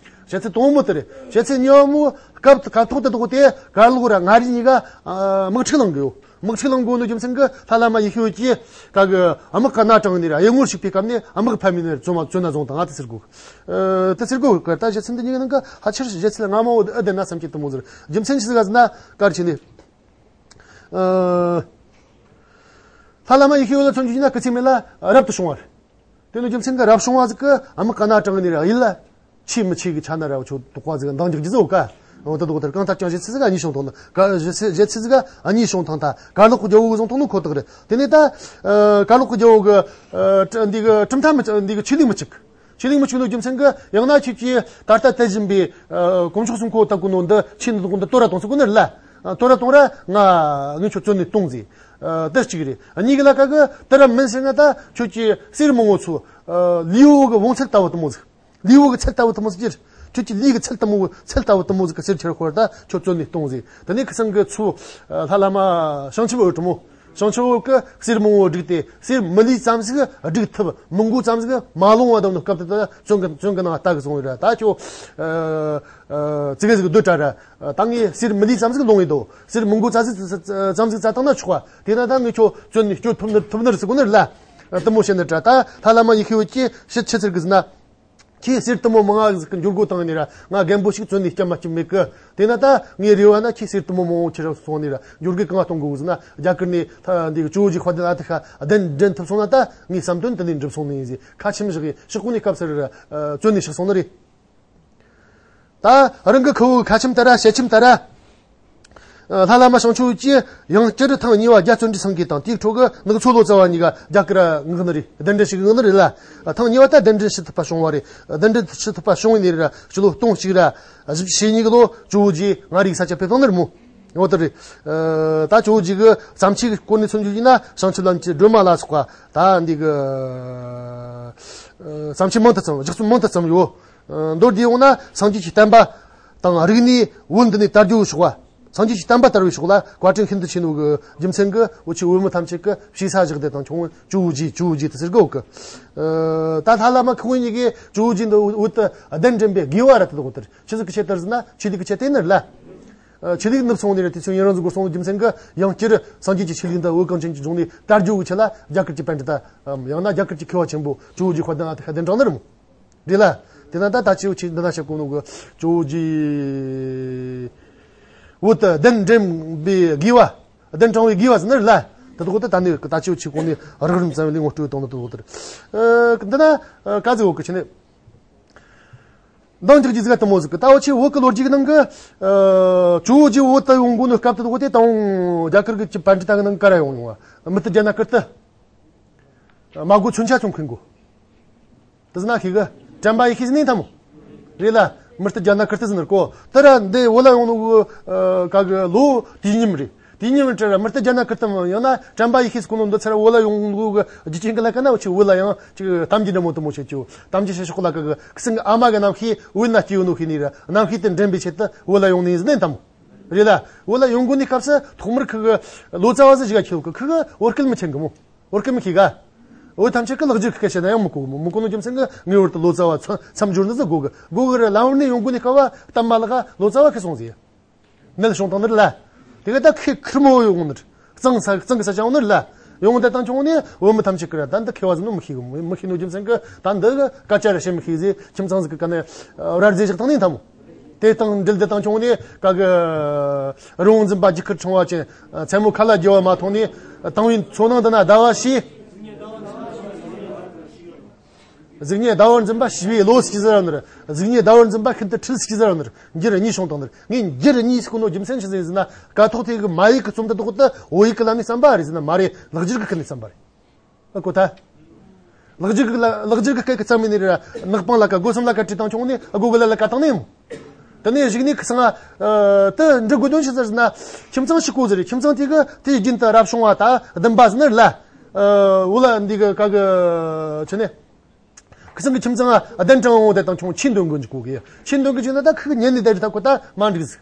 བཤད་ཚུལ་དང་པོ་དེ་རེད། བཤད་ཚུལ་གཉིས་པ་མོ། སྐབས་སྐབས་ཐོག་དེ་དག་དེ་གར་ལོག་ར་མངའ་རིས་གཉིས་ཀ། ཨ། དམག་འཁྲུག་ལངས་གི་ཡོད། དམག་འཁྲུག་ལངས་གོ་ནོ་རྒྱུ་མཚན་གི་ལྷ་བླ་མ་ཡེ་ཤེས་འོད་ཀྱིས་ག་གི་དམག་གི་སྣ་དྲངས་ནི་ར། གཡུལ་ངོར་ཞུགས་པའི་སྐབས་ནས་དམག་ཕམ་ནི་ར་བཙོན་མ་བཙོན་ན་བཟུང་དང་ང་དེ་ཟེར་གོ། ཨ། དེ་ཟེར་གོ་གི། ད་བཤད་ཚུལ་འདི་གཉིས་ཀྱི་ནང་གི་ཕལ་ཆེར་བཤད་ཚུལ་སྔ་མ་བོ་ཨ་དེ་ན་བསམ་གྱི་དུ་མོ་ཟེར། རྒྱུ་མཚན་ཅི་ཟིག་ག་ཟེར་ན། གར་ཕྱིན་ནས། ཨ། ལྷ་བླ་མ་ཡེ་ཤེས་འོད་ལ་མཚོན་རྒྱུ་ན་སྐུ་ཚེ་སྨད་ལ་རབ་ཏུ་བྱུང་བ་རེད། དེ་ནི་རྒྱུ་མཚན་གྱི་རབ་བྱུང་བ་ཟིག་གི་དམག་གི་སྣ་དྲངས་ནི་ར། ཡིད་ལ་ཆེས་མི་ཆེས་གི་ཆ་ན་ར་འུ་ཆོ་དོགས་པ་ཟིག་འདང་རྒྱག་རྒྱུ་ཟིག་ཡོད་ཀ། འོ། དེ་དག་དེར་གང་ལྟར་ཀྱང་བཞེད་ཚུལ་ཟིག་གཉིས་བྱུང་ཐང་ན། ག་བཞེད་ཚུལ་བཞེད་ཚུལ་ཟིག་གཉིས་བྱུང་ཐང་། ད་གར་ལོག་གི་རྒྱལ་བོ་གི་བཟུང་ཐང་ནི་ཁོ་ཐག་རེད། དེ་ནས་ད། ཨ། གར་ལོག་གི་རྒྱལ་བོ་གི། ཨ། ཀྲི་འདི་གི་གྲུབ་མཐའ་མི་འདི་གི་ཆོས་ལུགས་མི་གཅིག། ཆོས་ལུགས་མི་གཅིག་ནོ་རྒྱུ་མཚན་གི། ཡང་ན་ཁྱེད་ཀྱིས་ད་ལྟ་དེ་བཞིན་པའི། ཨ། དཀོན་མཆོག་གསུམ་ཁོ་ཐག་གོ་ནོ་འདི་ཆོས་འདི་དག་འདི་དོར་ར་གཏོང་ཟེར་གོ་ནི་རེད་ལ། ཨ། དོར་ར་གཏོང་ར་ང་ངས་ཁྱོད་བཙོན་ནས་གཏོང་ཟེར། ཨ། དེ་གཅིག་རེད། གཉིས་ཀྱི་ལ་ག་གི་དེ་ར་མིན་ཟེར་ན། ད་ཁྱོད་ཀྱི་གསེར་མང་བོ་ཚོ། ཨ། ལུས་པོ་གི་བོངས་ཚད་ལྟ་བུ་དུ་མོ་ཟིག། ལུས་པོ་གི་ཚད་ལྟ་བུ་དུ་མོ་ཟིག་ཅིར། ཁྱོད་ཀྱི་ལུས་ཀྱི་ཚད་ལྟ་བུ་ཚད་ལྟ་བུ་དུ་མོ་ཟིག་གི་གསེར་ཁྱེར་ཤོག། ད་ཁྱོད་བཙོན་ནས་གཏོང་ཟེར། དེ་ནས་ཁི་སང་གི་ཚུ། ཨ། ལྷ་བླ་མ་བྱང་ཆུབ་འོད་དྲི་མོ། བྱང་ཆུབ་འོད་ཀྱིས་གསེར་མང་བོ་བསྒྲིགས་ཏེ། གསེར་མི་ལུས་ཙམ་ཟིག་སྒྲིག་ཐུབ། མི་མགོ་ཙམ་ཟིག་མ་ལོངས་བ་དང་ནི་སྐབས་དེ་ད་བཙོན་གི་བཙོན་གི་ནང་ལྟ་གི་སོང་བས་ར། ད་ཁྱོད། ཨ། ཨ། ཙི་གེ་ཟིག་སྡོད་དྲ་ར། ད་ངས་གསེར་མི་ལུས་ཙམ་ཟིག་ལོངས་ཡིན་དོ། གསེར་མི་མགོ་ཙམ་ཟིག་ཙམ་ཟིག་བཙལ་བཏང་ན་ཆོག་པ། དེ་ན་ད་ངས་ཁྱོད་བཙོན་ནས་སྐྱོབ་ཐུབ་ནི་ཐུབ་ནི་རེད་ཟེར་གོ་ནི་རེད་ལ། དུ་མོ་བཤད་ནི་དྲ། ད་ལྷ་བླ་མ་ཡེ་ཤེས་འོད་ཀྱིས་ཕྱི་ཆི་ཟེར་གི་ཟེར་ན། ཁྱེད་གསེར་དུ་མོ་མང་ང་ཟིག་གི་འགྱུར་སྒོ་བཏང་ནི་ར། ང་རྒན་པོ་ཞིག་བཙོན་ནས་སྐྱབས་མ་སྐྱབས་མེད་གི། དེ་ན་ད་ངའི་རེ་བ་ན་ཁྱེད་གསེར་དུ་མོ་མང་བོ་ཁྱེར་སོང་ནི་ར། འགྱུར་སྒོ་གང་གཏོང་དགོས་ཟེར་ན། རྒྱ་གར་ནས་ད་འདི་གི་ཇོ་བོ་རྗེ་དཔལ་ལྡན་ཨ་ཏི་ཤ་གདན་འདྲེན་ཐུབ་སོང་ན། ད་ངའི་བསམ་དོན་དེ་ནས་འགྲུབ་སོང་ནི་ཡིན་ཟེར་ཁ་ཆེམས་བཞག་གི། གཤེགས་གོ་ནི་སྐབས་སུ་ར། ཨ། བཙོན་ནས་གཤེགས་སོང་ནི་རེད། ད་རང་གི་ཁུ་བོའི་ཁ་ཆེམས་ལྟར་ར། ཞལ་ཆེམས་ལྟར་ར། ཨ། ལྷ་བླ་མ་བྱང་ཆུབ་འོད་ཀྱིས་ཡང་བསྐྱར་ཐེངས་གཉིས་པ་རྒྱ་བརྩོན་འགྲུས་སེང་གེ་དང་དེའི་འཕྲོ་གི་ནག་ཚོ་ལོ་ཙཱ་བ་གཉིས་ཀ་རྒྱ་གར་མངགས་ནི་རེད། གདན་འདྲེན་ཞུ་གི་མངགས་ནི་རེད་ལ། ཐེངས་གཉིས་པ་ད་གདན་འདྲེན་ཞུ་ཐུབ་པ་བྱུང་བ་རེད། གདན་འདྲེན་ཞུ་ཐུབ་པ་བྱུང་བའི་ནི་རེད་ར། ཕྱི་ལོ་སྟོང་གཅིག་ར་བཞི་བཅུ་ཞེ་གཉིས་གི་ལོ་ཇོ་བོ་རྗེ་མངའ་རིས་ས་ཆ་ཕེབས་བཏང་ནི་རེད་མོ། འོ་དེ་རེད། ཨ། ད་ཇོ་བོ་རྗེ་གི་བརྩམས་ཆོས་ཀྱི་སྐོར་ནས་མཚོན་རྒྱུ་ཡིན་ན། བྱང་ཆུབ་ལམ་གྱི་སྒྲོན་མ་ལ་སོགས་པ། ད་འདི་གི། ཨ། བརྩམས་ཆོས་མང་དུ་བརྩམས། ལྗགས་རྩོམ་མང་དུ་བརྩམས་ཡོད། ཨ། མདོར་བསྡུས་ཡོང་ན་སངས་རྒྱས་ཀྱི་བསྟན་པ་དང་རིག་གནས་བོད་འདི་ནས་དར་རྒྱས་ཕྱོགས་ལ། སངས་རྒྱས་ཀྱི་བསྟན་པ་དར་བའི་ཕྱོགས་ལ་བཀའ་དྲིན་ཤིན་ཏུ་ཆེ་ནོ་གི་རྒྱུ་མཚན་གྱིས། འུ་ཆོས་བོད་མི་ཐམས་ཅད་ཀྱིས་ཞེ་ས་བཞག་བསྡད་དང་ཆུང་ངུ་ཇོ་བོ་རྗེ་ཇོ་བོ་རྗེ་དེ་ཟེར་གི་ཡོད་གི། ཨ། ད་ལྷ་བླ་མ་ཁོ་གཉིས་ཀྱིས་ཇོ་བོ་རྗེ་འདི་འོད་དུ་གདན་འདྲེན་པའི་དགོས་པ་ར་དེ་དག་དེར་ཆི་ཟིག་གི་ཆེད་དུ་ཟེར་ན། ཆོས་ལུགས་ཀྱི་ཆེད་དུ་ནི་རེད་ལ། ཨ། ཆོས་ལུགས་ནུབ་སོང་ནི་རེད། དེ་ཚོ་ཡུན་རིང་ཟིག་འགོར་སོང་ནི་རྒྱུ་མཚན་གྱིས། ཡང་བསྐྱར་སངས་རྒྱས་ཀྱི་ཆོས་ལུགས་འདི་བོད་གངས་ཅན་གྱི་ལྗོངས་ནས་དར་རྒྱས་ཀྱི་ཆེད་ལ་རྒྱ་གར་གྱི་པཎྜི་ཏའམ་ཡང་ན་རྒྱ་གར་གྱི་མཁས་པ་ཆེན་པོ་ཇོ་བོ་རྗེ་དཔལ་ལྡན་ཨ་ཏི་ཤ་གདན་དྲངས་ནི་རེད་མོ། རེད་ལ། དེ་ན་ད་ད་ཅི་འུ་ཆོས་འདི་ན་བཤད་གོ་ནོ་གི་ཇོ་བོ་རྗེ་འོད་དུ་གདན་འདྲེན་པའི་དགོས་པ། གདན་དྲངས་པའི་དགོས་པ་ཟེར་ནི་རེད་ལ། དེ་དག་དེ་ད་ནི་ད་ཅི་འུ་ཆོས་གོང་ནས་རགས་རིམ་ཙམ་ལས་ངོ་སྤྲོད་བཏང་ནི་དེ་དག་དེ་རེད། ཨ། འདི་ན། ཨ། ག་ཟིག་འོག་གི་ཆེ་ནས། འདང་རྒྱག་རྒྱུ་ཟིག་ག་དུ་མོ་ཟིག་གི། ད་འུ་ཆོའི་བོད་ཀྱི་ལོ་རྒྱུས་ཀྱི་ནང་གི། ཨ། ཇོ་བོ་རྗེ་བོད་དུ་ཡོང་གོ་ནོ་སྐབས་དེ་དག་དེ་དང་རྒྱ་གར་གྱི་པཎྜི་ཏ་གི་ནང་ག་ར་ཡོང་ཡོང་བ། མུ་སྟེགས་རྒྱ་ནག་ཀིརྟི། མ་གོ་མཚོན་ཆ་ཅུང་མཁན་གོ། དེ་ཟེར་ན་ཤེས་གི། དྲན་པ་ཡེ་ཤེས་ཟེར་ནི་ཐ་མོ། རེད་ལ། མུ་སྟེགས་རྒྱ་ནག་ཀིརྟི་ཟེར་ནི་གོ། དེ་ར་འདི་བོད་ལ་ཡོང་ནོ་གི། ཨ། ག་གི་ལོ་དུས་མཉམ་རེད། དེ་ཉིན་བྲེལ་ར་མུ་སྟེགས་རྒྱ་ནག་ཀིརྟི་མོ་ཡང་ན་དྲན་པ་ཡེ་ཤེས་ཀུན་ལོ་འདི་ཚར་བོད་ལ་ཡོང་ལུགས་ཀྱི་རྒྱུ་རྐྱེན་གྱི་ལ་ཀ་ན་འུ་ཆོས་བོད་ལ་ཡང་ཅིག་གཏམ་རྒྱུད་འདྲ་མོ་དུ་མོ་བྱེད་ཅིག། གཏམ་རྒྱུད་བཤད་ཤོག་ལ་ཀ་གི་ཁི་སང་གི་ཨ་མ་གི་རྣམ་ཤེས་བོད་ན་སྐྱེས་ཡོད་ནོ་ཤེས་ནི་ར། རྣམ་ཤེས་དེ་འདྲེན་པའི་ཆེད་དུ་བོད་ལ་ཡོང་ནི་ཡིན་ཟེར་ནི་དམ། རེད་ལ། བོད་ལ་ཡོང་དགོས་ནི་སྐབས་སུ་ཐོག་མར་ཁི་གི་ལོ་ཙཱ་བ་ཟིག་ཞིག་ག་ཁྱེད་གི་ཁི་གི་བོད་སྐད་མི་མཁྱེན་གི་མོ། བོད་སྐད་མི་ཤེས་ག། བོད་ཐམས་ཅད་ཀྱི་ལག་འཇུ་གི་སྐད་བཤད་ན་ཡང་མི་གོ་མོ། མི་གོ་ནོ་རྒྱུ་མཚན་གྱིས་ངའི་བར་དུ་ལོ་ཙཱ་བ་མཚམས་མཚམས་སྦྱོར་ནི་ཟིག་དགོས་གི། དགོས་གི་ར། ལམ་བར་ནས་ཡོང་དགོས་ནི་སྐབས་བ་གཏམ་མ་ལག་ག་ལོ་ཙཱ་བ་ཁི་སོང་ཟིག། མེད་བྱུང་བཏང་ནི་རེད་ལ། དེ་ག་ད་ཁི་ཁེར་མོ་ཡོང་ནི་རེད། གཙང་ས་གཙང་གི་ས་ཆ་ཡོང་ནི་རེད་ལ། ཡོང་དེ་དང་བྱུང་ནས་བོད་མི་ཐམས་ཅད་ཀྱིས་ར་ད་འདི་མཁས་པ་ཟིག་ནོ་མི་ཤེས་གི་མོ། མི་ཤེས་ནོ་རྒྱུ་མཚན་གྱིས་ད་འདི་གི་སྐད་ཆ་ར་བཤད་མི་ཤེས་ཟེར་ཁྱིམ་ཚང་ཟིག་གི་ཀ་ནས་ར་རྫས་བཞག་བཏང་ནི་ཐ་མོ། དེ་དང་འབྲེལ་དེ་དང་བྱུང་ནས་ག་གི་རི་བོང་འཛིན་པ་རྒྱུ་སྐར་ཕྲེང་བ་ཅན་མཚན་མོ་ཁ་ལ་རྒྱུ་བ་མ་མཐོང་ནས་དང་བའི་མཚོ་ནང་འདི་ན་ཟླ་བ་ཤེས། གཟུགས་བརྙན་ཟླ་བར་འཛིན་པ་ཤེས་པའི་བློ་ཟེར་གྱི་ཟེར་ར་ནི། གཟུགས་བརྙན་ཟླ་བར་འཛིན་པ་ཤིན་ཏུ་འཁྲུལ་ཟེར་གྱི་ཟེར་ར་ནི། འགྱུར་གཉིས་བྱུང་དང་ནི། ངས་འགྱུར་གཉིས་ཟེར་གོ་ནོ་རྒྱུ་མཚན་ཅི་ཟིག་ཟེར་ན། ཀཿཐོག་དེ་གི་མ་ཡིག་གི་རྩོམ་དེ་དག་དེ་བོད་ཡིག་གི་ལམ་ནས་བརྩམས་པ་རེད་ཟེར་ན་མ་རེད། ལེགས་སྦྱར་གི་སྐད་ནས་བརྩམས་པ་རེད། ཨ་གོ་ཐལ། ལེགས་སྦྱར་གི་ལ་ལེགས་སྦྱར་གི་སྐད་ཀྱི་བརྩམས་མི་ནི་རེད། ནག་པང་ལ་ཀ་སྒོ་གསུམ་ལ་ཀ་བྲིས་དང་བྱུང་ནས་སྒོ་གི་ལ་ལ་ཀ་བཏང་ནས་མོ། དེ་ནས་གཞུག་ནས་ཁི་སང་ཨ་དེ་འབྲི་དགོས་དོན་ཅི་ཟེར་ན། ཁྱིམ་ཚང་ཞིག་གོ་ཟེར་རེད། ཁྱིམ་ཚང་དེ་གི་དེའི་རྒྱུན་དུ་རབ་བྱུང་བ་ད་བདུན་པ་ཟེར་ནི་ལ། ཨ་འོ་ལ་འདི་གི་ཀ་གི་ཆི་ནས། ཁི་སང་གི་ཁྱིམ་ཚང་ཨ་གདན་དྲངས་འོང་དེ་དང་བྱུང་ཆོས་འདོན་དགོས་འཇུག་གོ་གི། ཆོས་འདོན་གི་བྱུང་ན་ད་ཁི་གི་ཉན་ནས་བསྡད་རེད། ད་ཁོ་ད་མ་འགྲིག་ཟིག་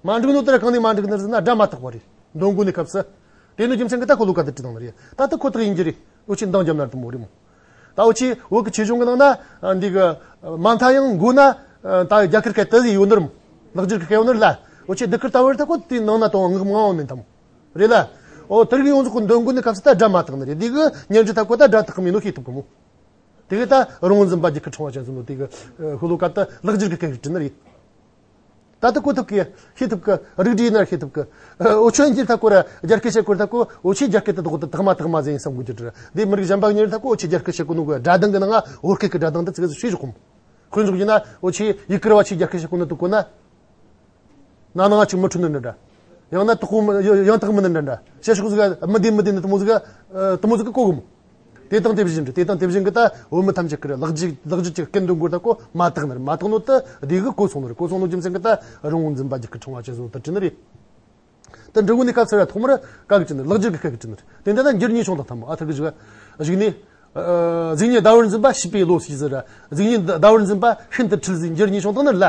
མ་འགྲིག་ནོ་དེ་ར་གང་ནས་མ་འགྲིག་ནི་ཟེར་ན་སྒྲ་མ་དག་པ་རེད། འདོན་དགོས་ནི་སྐབས་སུ། དེ་ནི་རྒྱུ་མཚན་གི་ད་ཁོ་ལོ་ཀ་དེ་བྲིས་བཏང་ནི་རེད། ད་ད་ཁོ་ཐག་ཡིན་གྱི་རེད། འུ་ཆོས་འདང་བརྒྱབ་ན་དུ་མོ་རེད་མོ། ད་འུ་ཆོས་བོད་ཀྱི་ཆོས་གཞུང་གི་ནང་ན་འདི་གི་མ་མཐའ་ཡང་མགོ་ན་ད་རྒྱ་གར་སྐད་དེ་ཟིག་ཡོད་ནི་རེད་མོ། ལེགས་སྦྱར་གི་སྐད་ཡོད་ནི་རེད་ལ། འུ་ཆོས་ལྡུག་ཁུར་ལྟ་བུར་ད་ཁོ་དེའི་ནང་ན་དང་ངག་མང་བ་མིན་དམ། རེད་ལ། འོ་དེ་རིགས་ཡོངས་རྫོགས་ཁོ་འདོན་དགོས་ནི་སྐབས་སུ་ད་སྒྲ་མ་དག་ནི་རེད། འདི་གི་ཉན་རྒྱུ་ད་ཁོ་ད་སྒྲ་དག་གི་མིན་ནོ་ཤེས་ཐུབ་གི་མོ། དེ་གི་ད་རི་བོང་འཛིན་པ་རྒྱུ་སྐར་ཕྲེང་བ་ཅན་ཟེར་ནོ་དེ་གི་ཤོ་ལོ་ཀ་ད་ལེགས་སྦྱར་གི་སྐད་རིགས་བྲིས་ནི་རེད། ད་ལྟ་གོ་ཐུབ་གི། ཤེས་ཐུབ་གི། རིགས་བསྒྲེས་ན་ཤེས་ཐུབ་གི། འོ་ཆོས་འགྱུར་ཐ་སྐོར་རྒྱ་སྐད་བཤད་སྐོར་ཐ་སྐོར་འོ་ཆོས་རྒྱ་སྐད་དེ་དག་དེ་དག་མ་དག་མ་ཟེར་ཡིན་བསམ་དགོས་ཀྱི་རེད། འདི་མི་རིགས་གཞན་པ་གཉིས་ཐ་སྐོར་འོ་ཆོས་རྒྱ་སྐད་བཤད་གོ་ནོ་གི་སྒྲ་གདངས་གི་ནང་ང་བོད་སྐད་གི་སྒྲ་གདངས་དེ་ཙི་གེ་ཟིག་ཤེས་རོགས་གོ། དཔེ་འཇོག་རྒྱུ་ན་འོ་ཆོས་ཡུ་གུར་བ་ཆོས་རྒྱ་སྐད་བཤད་གོ་ནོ་དེ་གོ་ན། ན་ནང་ང་ཅིག་མི་འཁྲུལ་ནི་འདྲ་འདྲ། ཡང་ན་དག་གོ་མི་ཡང་དག་མིན་ནི་འདྲ་འདྲ། བཤད་ཕྱོགས་ཟིག་མི་བདེ་མི་བདེ་ནི་དེ་མོ་ཟིག་དེ་མོ་ཟིག་གི་གོ་གི་མོ། དེ་དང་དེ་བཞིན་རེད། དེ་དང་དེ་བཞིན་གི་ད་བོད་མི་ཐམས་ཅད་ཀྱི་ལག་རྗེས་ལག་རྗེས་ཀྱི་སྐད་འདོན་དགོས་ད་གོ་མ་དག་ནི་རེད། མ་དག་ནོ་ད་དེ་གི་གོ་སོང་ནི་རེད། གོ་སོང་ནོ་རྒྱུ་མཚན་གི་ད་རི་བོང་འཛིན་པ་རྒྱུ་སྐར་ཕྲེང་བ་ཅན་ཟེར་ནོ་དེ་བྲིས་ནི་རེད། ད་འབྲི་དགོས་ནི་སྐབས་སུ་ར་ཐོག་མར་ག་གི་བྲིས་ནི་རེད། ལེགས་སྦྱར་གི་སྐད་གི་བྲིས་ནི་རེད། དེ་འདྲ་ན་འགྱུར་གཉིས་བྱུང་དང་ཐ་མོ་ཨ་ཐུར་གི་བཞུགས་བཞུགས་ནས། གཟུགས་བརྙན་ཟླ་བར་འཛིན་པ་ཤེས་པའི་བློ་ཞེས་ཟེར། གཟུགས་བརྙན་ཟླ་བར་འཛིན་པ་ཤིན་ཏུ་འཁྲུལ་ཟེར་འགྱུར་གཉིས་བྱུང་དང་ནི་ལ།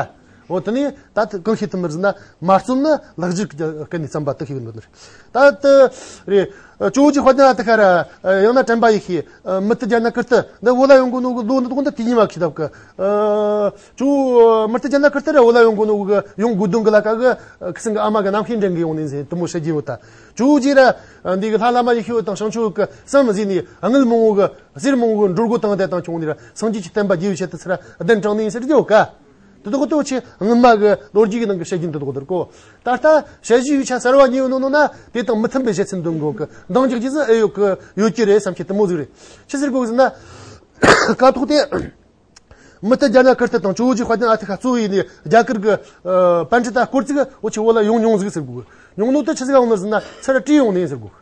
འོ་དེ་ནས་ད་གང་ཤེས་ཐུབ་ནི་ཟེར་ན་མ་རྩོམ་ནི་ལེགས་སྦྱར་གྱི་སྐད་ནས་བརྩམས་པ་དེ་ཤེས་གི་འདུག་ནི་རེད། ད་དེ་རེད། ཇོ་བོ་རྗེ་དཔལ་ལྡན་ཨ་ཏི་ཤ་ར་ཡང་ན་དྲན་པ་ཡེ་ཤེས་མུ་སྟེགས་རྒྱ་ནག་ཀིརྟི། འདི་བོད་ལ་ཡོང་གོ་ནོ་གི་ལོ་འདི་དག་འདི་དུས་ཡིན་མ་ཁི་ཐབ་གི། ཇོ་བོ་མུ་སྟེགས་རྒྱ་ནག་ཀིརྟི་ར་བོད་ལ་ཡོང་གོ་ནོ་གི་ཡོང་དགོས་དོན་གི་ལ་ཀ་གི་ཁི་སང་གི་ཨ་མ་གི་རྣམ་ཤེས་འདྲེན་གི་ཡོང་ནི་ཟེར་དེ་མོ་བཤད་རྒྱུ་ཡོད་ད། ཇོ་བོ་རྗེ་ར་འདི་གི་ལྷ་བླ་མ་ཡེ་ཤེས་དང་བྱང་ཆུབ་གི་བསམ་གཟིགས་ནས་དངུལ་མང་བོ་གི་གསེར་མང་བོ་གི་འགྲོ་སྒོ་བཏང་དེ་དང་བྱུང་ནས་ར་སངས་རྒྱས་ཀྱི་བསྟན་པ་རྒྱས་པའི་ཆེད་དུ་ཚུར་གདན་དྲངས་ནས་ཟེར་རྒྱུ་ཡོད་ཀ། དེ་དག་ཏུ་ཆེ་སྔོན་མ་གི་ལོ་རྒྱུས་ཀྱི་ནང་གི་བཤད་རྒྱུན་དེ་དག་དེར་གོ། ད་ལྟ་དཔྱད་གཞིའི་ཡིག་ཆ་གསར་བ་གཉིས་ཡོད་ནོ་ནོ་ན་དེ་དང་མི་མཐུན་པའི་བཤད་ཚུལ་འདོན་དགོས་གི། འདང་རྒྱག་རྒྱུ་ཟིག་ཨེ་ཡོད་གི་ཡོད་ཀྱི་རེད་བསམ་ཁྱེད་དེ་མོ་ཟིག་རེད། ཆི་ཟེར་དགོས་ཟེར་ན། སྐབས་ཐོག་དེ། མུ་སྟེགས་རྒྱ་ནག་ཀིརྟི་དང་ཇོ་བོ་རྗེ་དཔལ་ལྡན་ཨ་ཏི་ཤ་གཙོ་བོ་ཡིན་ནས་རྒྱ་གར་གི་ཨ་པཎྜི་ཏ་སྐོར་ཅིག་འོ་ཆེ་བོད་ལ་ཡོང་མྱོང་ཟིག་ཟེར་དགོས། ཡོང་ནོ་དེ་ཆི་ཟིག་ཡོང་ནི་ཟེར་ན་ཚུར་བྲོས་ཡོང་ནི་ཟེར་དགོས།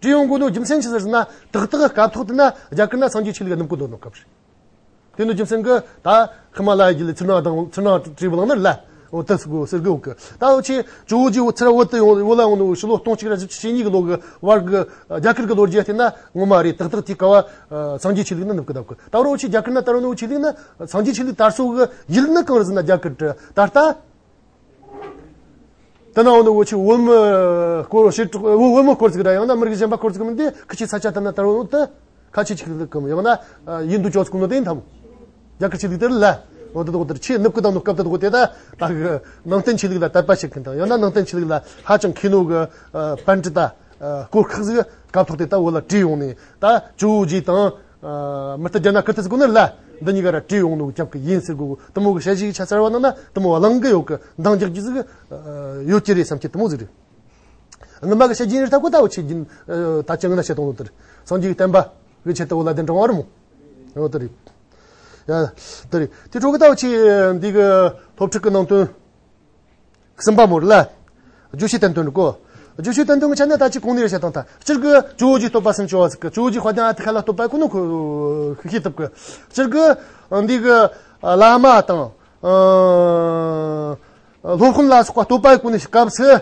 བྲོས་ཡོང་དགོས་ནོ་རྒྱུ་མཚན་ཆི་ཟེར་ན་ཏག་ཏག་སྐབས་ཐོག་དེ་ན་རྒྱ་གར་ན་སངས་རྒྱས་ཆོས་ལུགས་ནུབ་གོ་འདུག་ནོ་སྐབས་རེད། དེ་ནི་རྒྱུ་མཚན་གྱིས་ད་ཧི་མ་ལ་ཡ་བརྒྱུད་ལས་ཚུར་སྣང་དང་ཚུར་སྣང་བྲིས་པ་ལངས་ནི་ལ། འོ་དེ་ཟེར་གོ་ཟེར་གི་འོ་གི། ད་འོ་ཆེ་ཇོ་བོ་རྗེ་འོ་ཚུར་བོད་དུ་ཡོང་བོད་ལ་ཡོང་ནི་འོ་ཕྱི་ལོ་སྟོང་གཅིག་ར་བཞི་བཅུ་ཞེ་གཉིས་ཀྱི་ལོ་གི་བར་གི་རྒྱ་གར་གི་ལོ་རྒྱུས་དེ་ན་ངོ་མ་རེད། ཏག་ཏག་དེའི་སྐབས་སངས་རྒྱས་ཆོས་ལུགས་ནི་ནུབ་གི་འདུག་གི། ད་རོ་འོ་ཆེ་རྒྱ་གར་ན་ད་རོ་ནི་འོ་ཆེ་ལུགས་ནི་སངས་རྒྱས་ཆོས་ལུགས་དར་སྲོལ་གི་ཡུལ་ནི་གང་རེད་ཟེར་ན་རྒྱ་གར་ད་ད་ལྟ། དེ་ན་འོ་ནི་འོ་ཆེ་བོད་མི་སྐོར་བཤད་གྲོགས་བོད་མི་སྐོར་ཟིག་ར་ཡང་ན་མི་རིགས་གཞན་པ་སྐོར་ཟིག་མིན་ཏེ་ཁི་ཆེ་ས་ཆ་དེ་ན་ད་རོ་ནི་དེ། ཁ་ཆེ་ཆིག་ལ་གམ་ཡང་ན་ཡིན་དུ་ཅོག་ཙེ་ཀུན་ནོ་དེ་ཡིན་དམ། རྒྱ་གར་ཆོས་ལུགས་དེར་ལ། འོ་དེ་དག་དེར་ཆེས་ནུབ་ཀི་དང་ནུབ་སྐབས་དེ་དག་དེ་ད་ད་གི་ནང་བསྟན་ཆོས་ལུགས་ལ་དད་པ་བྱེད་མཁན་དང་ཡང་ན་ནང་བསྟན་ཆོས་ལུགས་ལ་ཧ་ཅང་མཁས་ནོ་གི་པཎྜི་ཏ་སྐོར་ཁག་ཟིག་སྐབས་ཐོག་དེ་ད་བོད་ལ་བྲོས་ཡོང་ནས་ད་ཇོ་བོ་རྗེ་དང་མུ་སྟེགས་རྒྱ་ནག་ཀིརྟི་ཟེར་གོ་ནི་ལ་འདི་གཉིས་ཀ་ར་བྲོས་ཡོང་ནོ་རྒྱབ་ཀི་ཡིན་ཟེར་གོ། དེ་མོ་གི་དཔྱད་གཞིའི་ཆ་གསར་བ་ནང་ན་དེ་མོ་གླེང་གི་ཡོད་གི། འདང་རྒྱག་རྒྱུ་ཟིག་ཡོད་ཀྱི་རེད་བསམ་གི་དེ་མོ་ཟིག་རེད། སྔོན་མ་གི་བཤད་རྒྱུ་ཡིན་རེད་ད་གོ། ད་འུ་ཆོས་རྒྱུན་ད་ཅི་ངན་ན་བཤད་དང་ལོ་དེར་སངས་རྒྱས་ཀྱི་བསྟན་པ་གི་ཆེད་དུ་བོད་ལ་གདན་དྲངས་པ་རེད་མོ། འོ་དེ་རེད། ཡ་དེ་རེད། དེ་འཕྲོ་གི་ད་འུ་ཆོས་འདི་གི་སློབ་ཁྲིད་ཀྱི་ནང་དོན་གསུམ་པ་མོ་རེད་ལ། རྗོད་བྱེད་བསྟན་དོན་རེད་གོ། རྗོད་བྱེད་བསྟན་དོན་གི་ཆ་ནས་ད་ཅི་གོང་ནས་བཤད་དང་ད་སྤྱིར་གི་ཇོ་བོ་རྗེ་བསྟོད་པ་སུམ་ཅུ་པ་ཟིག་གི་ཇོ་བོ་རྗེ་དཔལ་ལྡན་ཨ་ཏི་ཤ་ལ་བསྟོད་པ་གོ་ནོ་ཁོ་ཤེས་ཐུབ་གི། སྤྱིར་གི་འདི་གི་བླ་མ་དང་སློབ་དཔོན་ལ་སོགས་པ་བསྟོད་པ་གོ་ནི་སྐབས་སུ།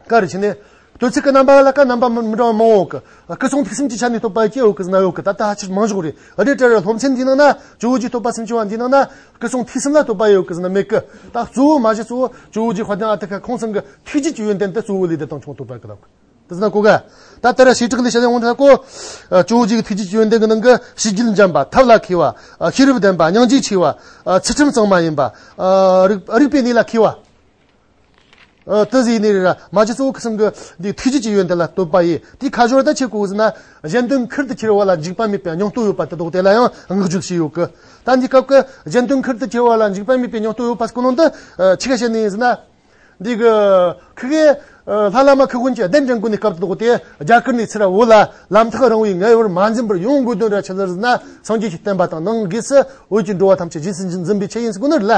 ག་རེ་བྱས་ནས། བསྟོད་ཚིག་གི་རྣམ་པ་ལ་ཀ་རྣམ་པ་མི་འདྲ་བ་མང་བོ་གི། སྐུ་གསུང་ཐུགས་གསུམ་གྱི་ཆ་ནས་བསྟོད་པ་ཡོད་ཀྱི་ཡོད་ཀྱི་ཟེར་ན་ཡོད་ཀྱི། ད་ལྟ་ཧ་ཅིག་མང་ཞོག་རེད། རེད་དྲ་ར་སློབ་ཚན་འདི་ནང་ན་ཇོ་བོ་རྗེ་བསྟོད་པ་སུམ་ཅུ་པ་འདི་ནང་ན་སྐུ་གསུང་ཐུགས་གསུམ་ལ་བསྟོད་པ་ཡོད་ཀྱི་ཟེར་ན་མེད་ཀི། ད་གཙོ་བོ་མ་གཞི་གཙོ་བོ་ཇོ་བོ་རྗེ་དཔལ་ལྡན་ཨ་ཏི་ཤ་ཁོང་ཚང་གི་ཐུགས་རྒྱུད་ཀྱི་ཡོན་ཏན་དེ་གཙོ་བོ་ལས་དེ་དང་ཆུང་བསྟོད་པ་ཡོད་ཀྱི་ལབ་ཀི། དེ་ཟེར་ན་གོ་ག། ད་ལྟ་ར་བྱེ་བྲག་ལས་བཤད་ཡོང་ན་གོ། ཇོ་བོ་རྗེ་གི་ཐུགས་རྒྱུད་ཀྱི་ཡོན་ཏན་གི་ནང་གི་ཕྱི་རྒྱུད་འཇམ་པ། ཐབས་ལ་མཁས་པ། ཤེས་རབ་ལྡན་པ། སྙིང་རྗེ་ཆེ་བ། ཚུལ་ཁྲིམས་གཙང་མ་ཡིན་པ། རིག་རིག་པའི་གནས་ལ་མཁས་པ། ཨ། དེ་ཟིག་ནི་རེད་ར། མ་གཞི་གཙོ་བོ་ཁུ་སིམ་གི་འདི་ཐུགས་རྗེ་ཀྱི་ཡོན་ཏན་ལ་བསྟོད་པ་ཡིན། དེའི་ཁ་སྦྱོར་ད་ཆེ་གོ་ཟེར་ན། གཞན་དོན་ཁུར་དུ་ཁྱེར་བ་ལ་འཇིགས་པ་མེད་པའི་སྙིང་སྟོབས་ཡོད་པ་དེ་དག་དེ་ལ་ཡང་བསྔགས་བརྗོད་བྱས་ཡོད་གི། ད་འདི་སྐབས་ཀྱི་གཞན་དོན་ཁུར་དུ་ཁྱེར་བ་ལ་འཇིགས་པ་མེད་པའི་སྙིང་སྟོབས་ཡོད་པ་ཟེར་གོ་ནོ་འདི། ཨ། ཆི་ག་བཤད་ནི་ཡིན་ཟེར་ན། འདི་གི་ཁི་གེ་ལྷ་བླ་མ་ཁུ་དབོན་གྱི་གདན་འདྲེན་དགོས་ནི་སྐབས་དེ་དག་དེ་རྒྱ་གར་ནས་ཚུར་བོད་ལ་ལམ་ཐག་རིང་བའི་ངལ་བར་མ་འཛེམས་པར་ཡོང་དགོས་དོན་ར་ཆི་ཟིག་ཟེར་ན། སངས་རྒྱས་ཀྱི་བསྟན་པ་དང་ནང་སྒོས་སུ་བོད་ཀྱི་འགྲོ་བ་ཐམས་ཅད་རྗེས་སུ་འཛིན་པའི་ཆེད་ཡིན་ཟེར་གོ་ནི་རེད་ལ།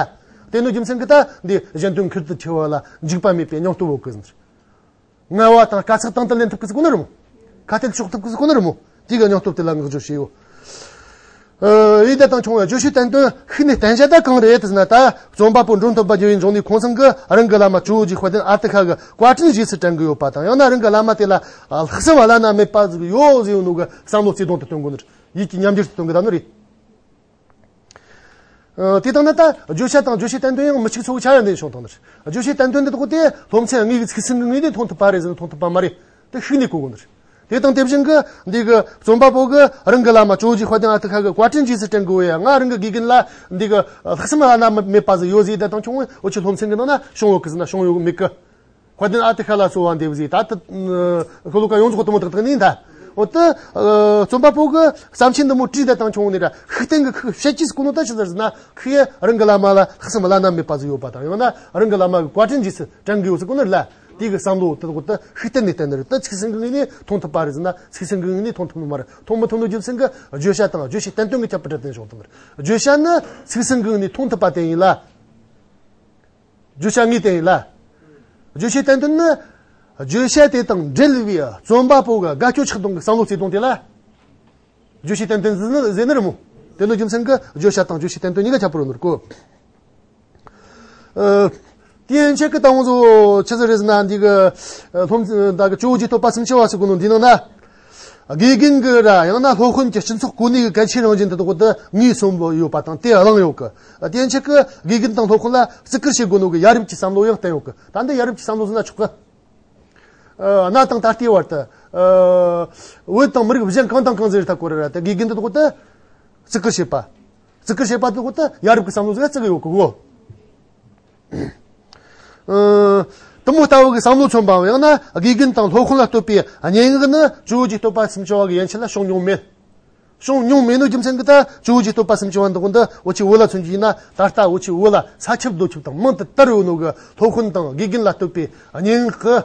དེ་ནོ་རྒྱུ་མཚན་གྱིས་ད་འདི་གཞན་དོན་ཁུར་དུ་ཁྱེར་བ་ལ་འཇིགས་པ་མེད་པའི་སྙིང་སྟོབས་ཡོད་གི་ཟེར། ངལ་བ་དང་དཀའ་ཚེགས་དང་དུ་ལེན་ཐུབ་གི་ཟེར་གོ་ནི་རེད་མོ། ཁ་གཏད་གཅོག་ཐུབ་གི་ཟེར་གོ་ནི་རེད་མོ། དེ་གི་སྙིང་སྟོབས་དེ་ལ་བསྔགས་བརྗོད་བྱས་ཡོད། ཨ། ཡིན་ད་དང་ཆུང་བའི་བརྗོད་བྱའི་བསྟན་དོན་ཤུགས་ནས་བསྟན་བྱ་ད་གང་རེད་ཟེར་ན། ད་རྩོམ་པ་པོ་འགྲོ་མཐུན་པ་རྒྱལ་བའི་འབྱུང་གནས་ཁོང་ཚང་གིས་རང་གི་བླ་མ་ཇོ་བོ་རྗེ་དཔལ་ལྡན་ཨ་ཏི་ཤ་གི་བཀའ་དྲིན་རྗེས་སུ་དྲན་གི་ཡོད་པ་དང་། ཡང་ན་རང་གི་བླ་མ་དེ་ལ་ལྷག་བསམ་བླ་ན་མེད་པ་ཟིག་ཡོད་ཟེར་ཡོད་ནོ་གི་བསམ་བློ་བརྩེ་དུང་དུ་བཏོན་གོ་ནི་རེད། ཡིད་ཀྱི་ཉམས་འགྱུར་དུ་བཏོན་གི་ད་ནི་རེད། ཨ། དེ་དང་ན་ད་བརྗོད་བྱ་དང་བརྗོད་བྱའི་བསྟན་དོན་ཡང་མི་གཅིག་ཚོ་གི་ཆ་ཡང་ལྡན་བྱུང་དང་ནི་རེད། བརྗོད་བྱའི་བསྟན་དོན་འདི་དག་དེ་སློབ་ཚན་དངོས་ཀྱི་ཚིག་ཟིན་གི་ངོས་ནས་མཐོང་ཐུབ་པ་རེད་ཟེར་ན་མཐོང་ཐུབ་པ་མ་རེད། དེ་ཤུགས་ནས་གོ་དགོས་ནི་རེད། དེ་དང་དེ་བཞིན་གི་འདི་གི་རྩོམ་པ་པོ་གིས་རང་གི་བླ་མ་ཇོ་བོ་རྗེ་དཔལ་ལྡན་ཨ་ཏི་ཤ་གི་བཀའ་དྲིན་རྗེས་སུ་དྲན་དགོས་ཡ། ང་རང་གི་དགེ་རྒན་ལ་འདི་གི་ལྷག་བསམ་བླ་ན་མེད་པ་ཟིག་ཡོད་ཟེར་ད་དང་ཆུང་བས་འུ་ཆོའི་སློབ་ཚན་གི་ནང་ན་བྱུང་ཡོད་གི་ཟེར་ན་བྱུང་ཡོད་མེད་གི། དཔལ་ལྡན་ཨ་ཏི་ཤ་ལ་གསོལ་བ་འདེབས་ཟེར། ད་ལྟ་ཤོ་ལོ་ཀ་ཡོངས་རྫོགས་དུ་མོ་ཏག་ཏག་ནི་ད། འོ་ད། ཨ། རྩོམ་པ་པོ་གིས་བརྩམས་ཆོས་འདི་མོ་བྲིས་ད་དང་ཆུང་ནས་ར་ཤུགས་བསྟན་གི་ཁུག་བཤད་ཀྱིས་གོ་ནོ་ད་ཆི་ཟེར་ཟེར་ན། ཁི་ཡེ་རང་གི་བླ་མ་ལ་ལྷག་བསམ་བླ་ན་མེད་པ་ཟིག་ཡོད་པ་དང་། ཡང་ན་རང་གི་བླ་མ་གི་བཀའ་དྲིན་རྗེས་སུ་དྲན་གི་ཡོད་ཟེར་གོ་ནི་རེད་ལ། དེ་གི་བསམ་བློ་དེ་དག་ད་ཤུགས་བསྟན་ནས་བསྟན་ནི་རེད། ད་ཚིག་ཟིན་གི་ངོས་ནས་མཐོང་ཐུབ་པ་རེད་ཟེར་ན་ཚིག་ཟིན་གི་ངོས་ནས་མཐོང་ཐུབ་ནི་མ་རེད། མཐོང་མི་ཐུབ་ནོ་རྒྱུ་མཚན་གྱིས་བརྗོད་བྱ་དང་བརྗོད་བྱའི་བསྟན་དོན་གྱི་ཁྱད་པར་འདྲ་བསྟན་བྱུང་དང་། བརྗོད་བྱ་ནི་ཚིག་ཟིན་གི་ངོས་ནས་མཐོང་ཐུབ་པ་དེ་ཡིན་ལ། བརྗོད་བྱ་དངོས་དེ་ཡིན་ལ། བརྗོད་བྱའི་བསྟན་དོན་ནི། བརྗོད་བྱ་དེ་དང་འབྲེལ་བའི་རྩོམ་པ་པོ་གི་དགའ་སྐྱོ་ཆགས་སྡང་གི་བསམ་བློ་བརྩེ་དུང་དེ་ལ། བརྗོད་བྱའི་བསྟན་དོན་ཟེར་ནི་ཟེར་ནི་རེད་མོ། དེ་ནོ་རྒྱུ་མཚན་གྱིས་བརྗོད་བྱ་དང་བརྗོད་བྱའི་བསྟན་དོན་གཉིས་ཀ་ཁྱད་པར་ཡོད་ནི་རེད་གོ། ཨ། དེ་ཡན་ཆད་ཀྱི་དང་པོ་ཚོ་ཆི་ཟིག་རེད་ཟེར་ན། འདི་གི་ཨ་སློབ་ཚན་ད་གི་ཇོ་བོ་རྗེ་བསྟོད་པ་སུམ་ཅུ་པ་ཟེར་གོ་ནོ་འདི་ནང་ན། དགེ་རྒན་གྱི་ར་ཡང་ན་སློབ་དཔོན་གྱི་སྤྱི་ཚོགས་གོ་གནས་ཀྱི་གལ་ཆེ་རང་བཞིན་དེ་དག་དེ་ངོས་ཟིན་ཡོད་པ་དང་དེ་བླངས་ཡོད་གི། དེ་ཡན་ཆད་ཀྱི་དགེ་རྒན་དང་སློབ་དཔོན་ལ་བརྩི་བཀུར་བྱེད་དགོས་ནོ་གི་ཡ་རབས་ཀྱི་བསམ་བློ་ཡང་བསྟན་ཡོད་གི། ད་འདི་ཡ་རབས་ཀྱི་བསམ་བློ་ཟེར་ན་ཆོག་གི། ཨ། གནའ་དང་ད་ལྟའི་བར་དུ། ཨ། བོད་དང་མི་རིགས་གཞན་གང་དང་གང་ཟེར་ཐག་གོ་ར་ར་དེ་དགེ་རྒན་དེ་དག་དེ་བརྩི་བཀུར་བྱེད་པ། བརྩི་བཀུར་བྱེད་པ་དེ་དག་དེ་ཡ་རབས་ཀྱི་བསམ་བློ་ཟིག་བརྩི་གི་ཡོད་གི་གོ། ཨ། དེ་མོ་ལྟ་བུ་གི་བསམ་བློ་མཚོན་པའམ། ཡང་ན་དགེ་རྒན་དང་སློབ་དཔོན་ལ་བསྟོད་པའི་སྙན་ངག་ནི་ཇོ་བོ་རྗེ་བསྟོད་པ་སུམ་ཅུ་པ་གི་ཡན་ཆད་ལ་བྱུང་མྱོང་མེད། བྱུང་མྱོང་མེད་ནོ་རྒྱུ་མཚན་གྱིས་ད་ཇོ་བོ་རྗེ་བསྟོད་པ་སུམ་ཅུ་པ་འདི་དག་འདི་འུ་ཆོའི་བོད་ལ་མཚོན་རྒྱུ་ཡིན་ན། ད་ལྟ་འུ་ཆོའི་བོད་ལ་ས་ཁྱབ་རྡོ་ཁྱབ་དང་མང་དུ་དར་ཡོད་ནོ་གི་སློབ་དཔོན་དང་དགེ་རྒན་ལ་བསྟོད་པའི་སྙན་ངག་གི་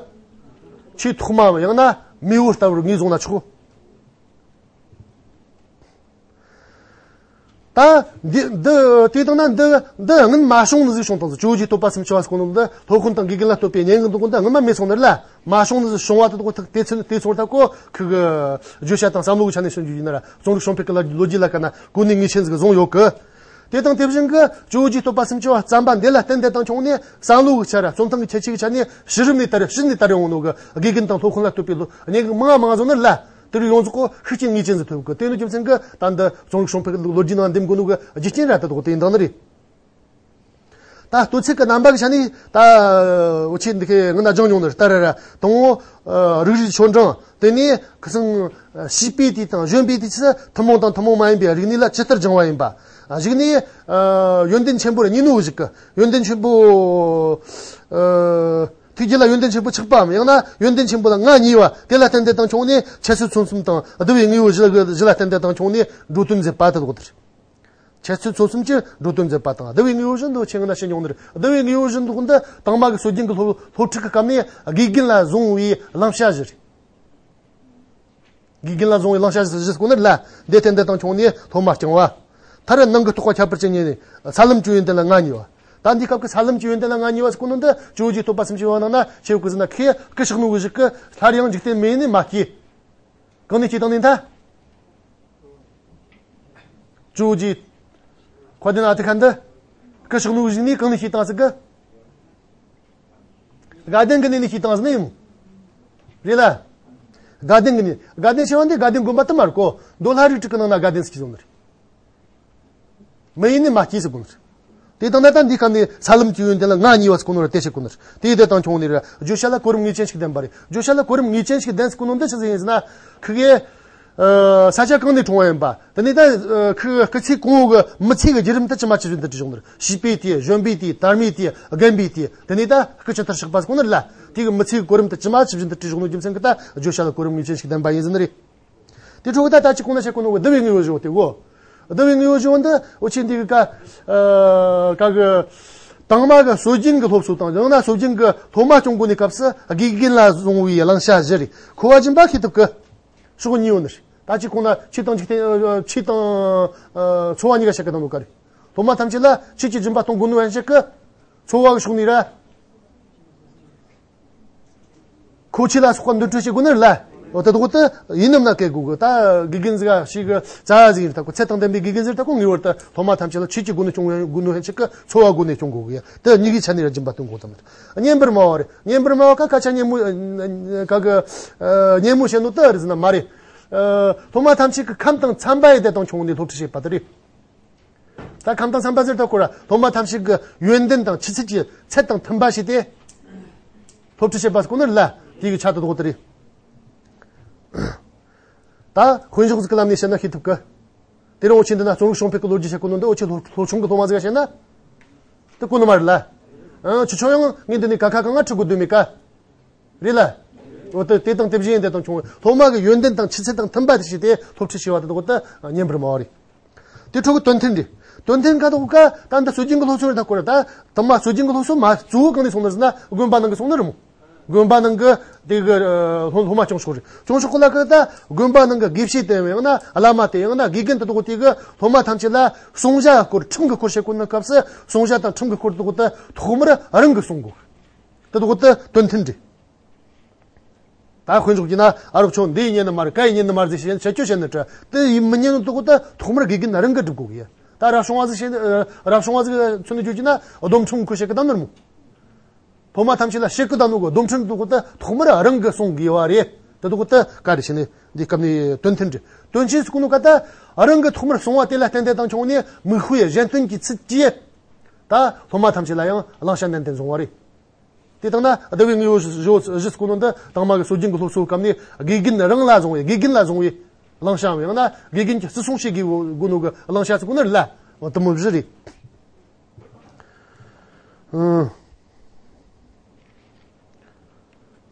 ཆེས་ཐོག་མའམ། ཡང་ན་མེས་པོ་ལྟ་བུར་ངོས་བཟུང་ན་ཆོག། ད་འདི་འདི་དེ་དང་ན་འདི་འདི་སྔོན་མ་བྱུང་ནི་ཟིག་བྱུང་དང་ཟིག། ཇོ་བོ་རྗེ་བསྟོད་པ་སུམ་ཅུ་པ་ཟེར་གོ་ནོ་འདི་སློབ་དཔོན་དང་དགེ་རྒན་ལ་བསྟོད་པའི་སྙན་ངག་འདི་དག་འདི་སྔོན་མ་མེད་སོང་ནི་རེད་ལ། མ་བྱུང་ནི་ཟིག་བྱུང་བ་དེ་དག་ཐག་དེ་ཚོ་དེ་ཚོར་ཐག་གོ་ཁུ་གི་བརྗོད་བྱ་དང་བསམ་བློ་གི་ཆ་ནས་བྱུང་རྒྱུ་ཡིན་ན་ར། རྩོམ་རིག་བྱུང་འཕེལ་གྱི་ལོ་རྒྱུས་ལ་དཀར་ན་གོ་གནས་ངེས་ཅན་ཟིག་བཟུང་ཡོད་གི། དེ་དང་དེ་བཞིན་གྱི་ཇོ་བོ་རྗེ་བསྟོད་པ་སུམ་ཅུ་པ་བརྩམས་པ་འདི་ལ་བརྟེན་ཏེ་དང་ཆུང་ནས་བསམ་བློ་གི་ཆ་ར་རྩོམ་སྟངས་ཀྱི་ཁྱད་ཆོས་ཀྱི་ཆ་ནས་ཕྱི་རབས་ནས་དར་ཕྱི་ནས་དར་ཡོང་ནོ་གི་དགེ་རྒན་དང་སློབ་དཔོན་ལ་བསྟོད་པའི་སྙན་ངག་མང་མང་བཟོ་ནི་ལ། དེ་རུ་ཡོངས་རྫོགས་ཀྱི་ཤུགས་རྐྱེན་ངེས་ཅན་ཟིག་ཐེབས་གི། དེ་ནི་རྒྱུ་མཚན་གྱིས་ད་འདི་རྩོམ་རིག་བྱུང་འཕེལ་གྱི་ལོ་རྒྱུས་ནང་འདེམས་དགོས་ནོ་གི་རྒྱུ་རྐྱེན་ར་དེ་དག་དེ་ཡིན་དང་ནི་རེད། ད་བསྟོད་ཚིག་གི་རྣམ་པ་གི་ཆ་ནས་ད་འུ་ཆོས་འདི་གའི་སྔོན་ན་སྦྱངས་མྱོང་ནི་ལྟར་ར། དང་པོ་རིགས་རུས་ཆོ་འབྲིང་། དེ་ནས་ཁ་སང་བྱིས་པའི་དུས་དང་གཞོན་པའི་དུས་སུ་ཐུན་མོང་དང་ཐུན་མོང་མ་ཡིན་པའི་རིག་གནས་ལ་ཇི་ལྟར་སྦྱང་བ་ཡིན་པ། གཞུག་ནས་ཡོན་ཏན་ཆེན་པོར་བསྙེན་ནོ་གི་གཞུག་གི་ཡོན་ཏན་ཆེན་པོ། ཐུགས་རྗེ་ལ་ཡོན་ཏན་ཆེན་པོ་ཆགས་པའམ། ཡང་ན་ཡོན་ཏན་ཆེན་པོ་ལ་ང་གཉིས་པ་དེ་ལ་བརྟེན་ཏེ་དང་ཆུང་ནས་འཆད་རྩོད་རྩོམ་གསུམ་དང་བསྡུ་བའི་དངོས་པོ་བཞི་ལ་བཞི་ལ་བརྟེན་ཏེ་དང་ཆུང་ནས་འགྲོ་དོན་མཛད་པ་དེ་དག་དེར། འཆད་རྩོད་རྩོམ་གསུམ་གྱི་འགྲོ་དོན་མཛད་པ་དང་བསྡུ་བའི་དངོས་པོ་བཞི་འདི་ཆེ་ངན་ན་ཕྱི་མྱོང་ནི་རེད། བསྡུ་བའི་དངོས་པོ་བཞི་འདི་ཀུན་ཏུ་དང་པ་གི་སྲོལ་རྒྱུན་གྱི་སློབ་སློབ་ཁྲིད་ཀྱི་སྐབས་ནས་དགེ་རྒན་ལ་བཟུང་བའི་བླང་བྱ་བཞི་རེད། དགེ་རྒན་ལ་བཟུང་བའི་བླང་བྱ་བཞི་ཟེར་གོ་ནི་ལ། འདི་བརྟེན་ཏེ་དང་ཆུང་ནས་སློབ་མ་སྐྱོང་བ། མཐར་ནང་གི་རྟོགས་པ་ཁྱད་པར་ཅན་རྙེད་ནས་ས་ལམ་གྱི་ཡོན་ཏན་ལ་ང་གཉིས་པ། ད་འདི་སྐབས་ཀྱི་ས་ལམ་གྱི་ཡོན་ཏན་ལ་ང་གཉིས་པ་ཟེར་གོ་ནོ་འདི་ཇོ་བོ་རྗེ་བསྟོད་པ་སུམ་ཅུ་པའི་ནང་ན་ཆེ་བོ་གི་ཟེར་ན། ཁོས་སྐུ་གཤེགས་ནོ་གི་གཞུག་གི་སླར་ཡང་འཇིག་རྟེན་མི་ཡུལ་ནས་མ་སྐྱེས། གང་ནས་སྐྱེས་བཏང་ནི་ད། ཇོ་བོ་རྗེ་དཔལ་ལྡན་ཨ་ཏི་ཤ་འདི་སྐུ་གཤེགས་ནོ་གཞུག་ནས་གང་ནས་སྐྱེས་བཏང་ཟིག་གི། དགའ་ལྡན་གྱི་གནས་ནས་སྐྱེས་བཏང་ཟིག་ནི་ཡིན། རེད་ལ། དགའ་ལྡན་གྱི་གནས། དགའ་ལྡན་ཞེས་པ་འདི་དགའ་ལྡན་དགོན་པ་དུ་མར་གོ། མདོ་ལྷ་རིས་དྲུག་གི་ནང་ན་དགའ་ལྡན་ཟེར་གྱི་བཟོ་ནི་རེད། མི་ཡུལ་ནས་མ་སྐྱེས་ཟེར་གོ་ནི་རེད། དེ་དང་ན་ད་འདི་སྐབས་ནས་ས་ལམ་གྱི་ཡོན་ཏན་ལ་ང་གཉིས་པ་ཟེར་གོ་ནོ་ར་དེ་བཤད་གོ་ནི་རེད། དེ་དེ་དང་ཆུང་ནས་ར་བརྗོད་བྱ་ལ་གོ་རིམ་ངེས་ཅན་ཞིག་ལྡན་པ་རེད། བརྗོད་བྱ་ལ་གོ་རིམ་ངེས་ཅན་ཞིག་ལྡན་ཟེར་གོ་ནོ་འདི་ཆི་ཟིག་ཡིན་ཟེར་ན། ཁི་གེ་ཨ། ས་ཆ་གང་ནས་འཁྲུངས་པ་ཡིན་པ། དེ་ནས་ད་ཨ་ཁོའི་སྐུ་ཚེ་གང་བོ་གི་མི་ཚེ་གི་བརྒྱུད་རིམ་དེ་ཇི་མ་ཇི་བཞིན་དུ་བྲིས་བཞག་ནི་རེད། བྱིས་པའི་དུས། གཞོན་པའི་དུས། དར་མའི་དུས། རྒན་པའི་དུས། དེ་ནས་ད་སྐུ་ཇི་ལྟར་གཤེགས་པ་ཟེར་གོ་ནི་རེད་ལ། དེ་གི་མི་ཚེ་གི་གོ་རིམ་དེ་ཇི་མ་ཇི་བཞིན་དུ་བྲིས་བཞག་ནོ་རྒྱུ་མཚན་གྱིས་ད་བརྗོད་བྱ་ལ་གོ་རིམ་ངེས་ཅན་ཞིག་ལྡན་པ་ཡིན་ཟེར་ནི་རེད། དེ་འཕྲོ་གི་ད་ད་ཅི་གོང་ན་བཤད་གོ་ནོ་གི་བསྡུ་བའི་དངོས་པོ་བཞི་བོ་དེ་གོ། བསྡུ་བའི་དངོས་པོ་བཞི་བོ་འདི་འུ་ཆོས་འདི་གི་ཀ་ཨ་ཀ་གི་དང་མ་གི་སྲོལ་རྒྱུན་གྱི་སློབ་གསོ་དང་། ཡང་ན་སྲོལ་རྒྱུན་གྱི་སློབ་མ་སྐྱོང་དགོས་ནི་སྐབས་སུ་དགེ་རྒན་ལ་བཟུང་བའི་བླང་བྱ་བཞི་རེད། མཁོ་བ་སྦྱིན་པ་ཤེས་ཐུབ་གི། ཕྱོགས་གཉིས་ཡོད་ནི་རེད། ད་ཅི་གོང་ན་ཆོས་དང་འཇིག་རྟེན། ཨ། ཆོས་དང་ཨ་འཚོ་བ་གཉིས་ཀ་བཤད་གི་དང་ལོ་ཀ་རེད། སློབ་མ་ཐམས་ཅད་ལ་ཆོས་ཀྱི་སྦྱིན་པ་གཏོང་དགོས་ནོ་ཡན་ཆད་གི་འཚོ་བ་གི་ཕྱོགས་ནས་ར། མཁོ་ཆས་ལ་སོགས་པ་འདོན་སྤྲོད་བྱེད་དགོས་ནི་རེད་ལ། འོ་ད་དོ་ད་ཡིན་ནམ་ན་སྐད་དགོས་གི། ད་དགེ་རྒན་ཟིག་ཞིག་གི་རྩ་བ་ཟིག་ཡིན་ད་གོ། ཚད་དང་ལྡན་པའི་དགེ་རྒན་ཟིག་ད་གོ་ངེས་པར་དུ་སློབ་མ་ཐམས་ཅད་ལ་ཆོས་ཀྱི་སྒོ་ནས་སྐྱོང་དགོས་ནོ་ཡན་ཆད་གི་འཚོ་བ་སྒོ་ནས་སྐྱོང་དགོས་གི། ད་གཉིས་ཀའི་ཆ་ནས་ར་སྦྱིན་པ་སྟོན་དགོས་དང་མེད། སྙན་པར་སྨྲ་བ་རེད། སྙན་པར་སྨྲ་བ་ཀ་ཁ་ཆ་སྙན་མོ་ཨ་ཀ་གི་ཨ་སྙན་མོ་བཤད་ནོ་ད་རེད་ཟེར་ན་མ་རེད། ཨ་སློབ་མ་ཐམས་ཅད་ཀྱི་ཁམས་དང་འཚམ་པ་ཡི་དད་དང་ཆུང་ནས་སློབ་ཁྲིད་བྱེད་པ་དེ་རེད། ད་ཁམས་དང་འཚམ་པ་ཟེར་ད་གོ་ར་སློབ་མ་ཐམས་ཅད་ཀྱི་ཡོན་ཏན་དང་ཆུ་ཚད་ཀྱི་ཚད་དང་མཐུན་པ་བྱས་ཏེ་སློབ་ཁྲིད་བྱེད་པ་གོ་ནི་རེད་ལ། དེ་གི་ཆ་དེ་དག་དེ་རེད། ད་དཔེ་འཇོག་ཟིག་གི་ལམ་ནས་བཤད་ན་ཤེས་ཐུབ་གི། དེ་རིང་འུ་ཆོས་འདི་ན་རྩོམ་རིག་བྱུང་འཕེལ་གི་ལོ་རྒྱུས་བཤད་གོ་ནོ་འདི་འུ་ཆོས་སློབ་སློབ་ཆུང་གི་སློབ་མ་ཟིག་ག་བཤད་ན་དེ་གོ་ནི་མ་རེད་ལ། ཨང་ཁྱེད་ཆོ་ཡང་ངས་འདི་ནས་ཀ་ཁ་གང་ང་ཁྲིད་དགོས་དོན་མེད་ཀ། རེད་ལ། འོ་ད་དེ་དང་དེ་བཞིན་དེ་དང་ཆུང་སློབ་མ་གི་ཡོན་ཏན་དང་ཆུ་ཚད་དང་མཐུན་པ་དེ་བྱས་ཏེ་སློབ་ཁྲིད་བྱས་པ་དེ་དག་ད་སྙན་པར་སྨྲ་བ་རེད། དེ་འཕྲོ་གི་དོན་མཐུན་རེད། དོན་མཐུན་ག་དག་ག་ད་འདི་སྲོལ་རྒྱུན་གི་སློབ་གསོ་རེད་ད་གོ་ར། ད་དང་མ་སྲོལ་རྒྱུན་གི་སློབ་གསོ་མ་གཙོ་བོ་གང་ནས་སོང་ནི་ཟེར་ན་དགོན་པ་ནང་གི་སོང་ནི་རེད་མོ། དགོན་པ་ནང་གི་དེ་གི་ཨ་སློབ་སློབ་མ་སྐྱོང་ཕྱོགས་རེད། སྐྱོང་ཕྱོགས་གི་ལ་ཀ་ད་དགོན་པ་ནང་གི་དགེ་བཤེས་དེ་ཡང་ན་བླ་མ་དེ་ཡང་ན་དགེ་རྒན་དེ་དག་དེ་གི་སློབ་མ་ཐམས་ཅད་ལ་བསྲུང་བྱ་སྐོར་ཁྲིམས་གི་སྐོར་བཤད་གོ་ནི་སྐབས་སུ་བསྲུང་བྱ་དང་ཁྲིམས་གི་སྐོར་དེ་དག་ད་ཐོག་མར་རང་གིས་སྲུང་དགོས། དེ་དག་ད་དོན་མཐུན་རེད། ད་དཔེ་འཇོག་རྒྱུ་ན་ཨ་རོགས་ཆོ་འདི་ཡིན་ཉན་ནི་མ་རེད། ག་ཡིན་ཉན་ནི་མ་རེད་ཟེར་བཤད་བཤད་རྒྱུ་བཤད་ནི་དྲ་དེ་ཡིན་མི་ཉན་ནི་དེ་དག་ད་ཐོག་མར་དགེ་རྒན་རང་གིས་སྒྲུབ་དགོས་གི་ཡ། ད་རབ་བྱུང་བ་ཟིག་བཤད་རབ་བྱུང་བ་ཟིག་མཚོན་ནས་བརྗོད་རྒྱུ་ན་སྡོམ་ཁྲིམས་ཁུར་བྱེད་གི་བསྡད་ནི་རེད་མོ། སློབ་མ་ཐམས་ཅད་ལ་བཤད་གི་བསྡད་ནོ་གི་སྡོམ་ཁྲིམས་དེ་དག་ད་ཐོག་མར་རང་གིས་སྲུང་དགོས་པ་རེད། དེ་དག་ད་ག་རེ་བྱས་ནས་འདི་སྐབས་ནས་དོན་མཐུན་རེད། དོན་ཆེན་ཟེར་གོ་ནོ་ག་ད་རང་གིས་ཐོག་མར་སྲུང་བ་དེ་ལ་བརྟེན་ཏེ་དང་ཆུང་ནས་མིག་དཔེ་གཞན་སྟོན་གྱི་ཚུལ་གྱིས་ད་སློབ་མ་ཐམས་ཅད་ལ་ཡང་བླང་བྱ་ནན་ཏན་བཟུང་བ་རེད། དེ་ལྟར་ན་བསྡུ་བའི་དངོས་པོ་བཞི་བཞི་ཟེར་གོ་ནོ་འདི་དང་མ་གི་སྲོལ་རྒྱུན་གྱི་སློབ་གསོའི་སྐབས་ནས་དགེ་རྒན་རང་ལ་བཟུང་བའི་དགེ་རྒན་ལ་བཟུང་བའི་བླང་བྱའམ་ཡང་ན་དགེ་རྒན་གྱིས་བརྩི་སྲུང་བྱེད་དགོས་དགོས་ནོ་གི་བླང་བྱ་ཟེར་གོ་ནི་རེད་ལ། འོ་དེ་མོ་བཞི་རེད། ཨང་།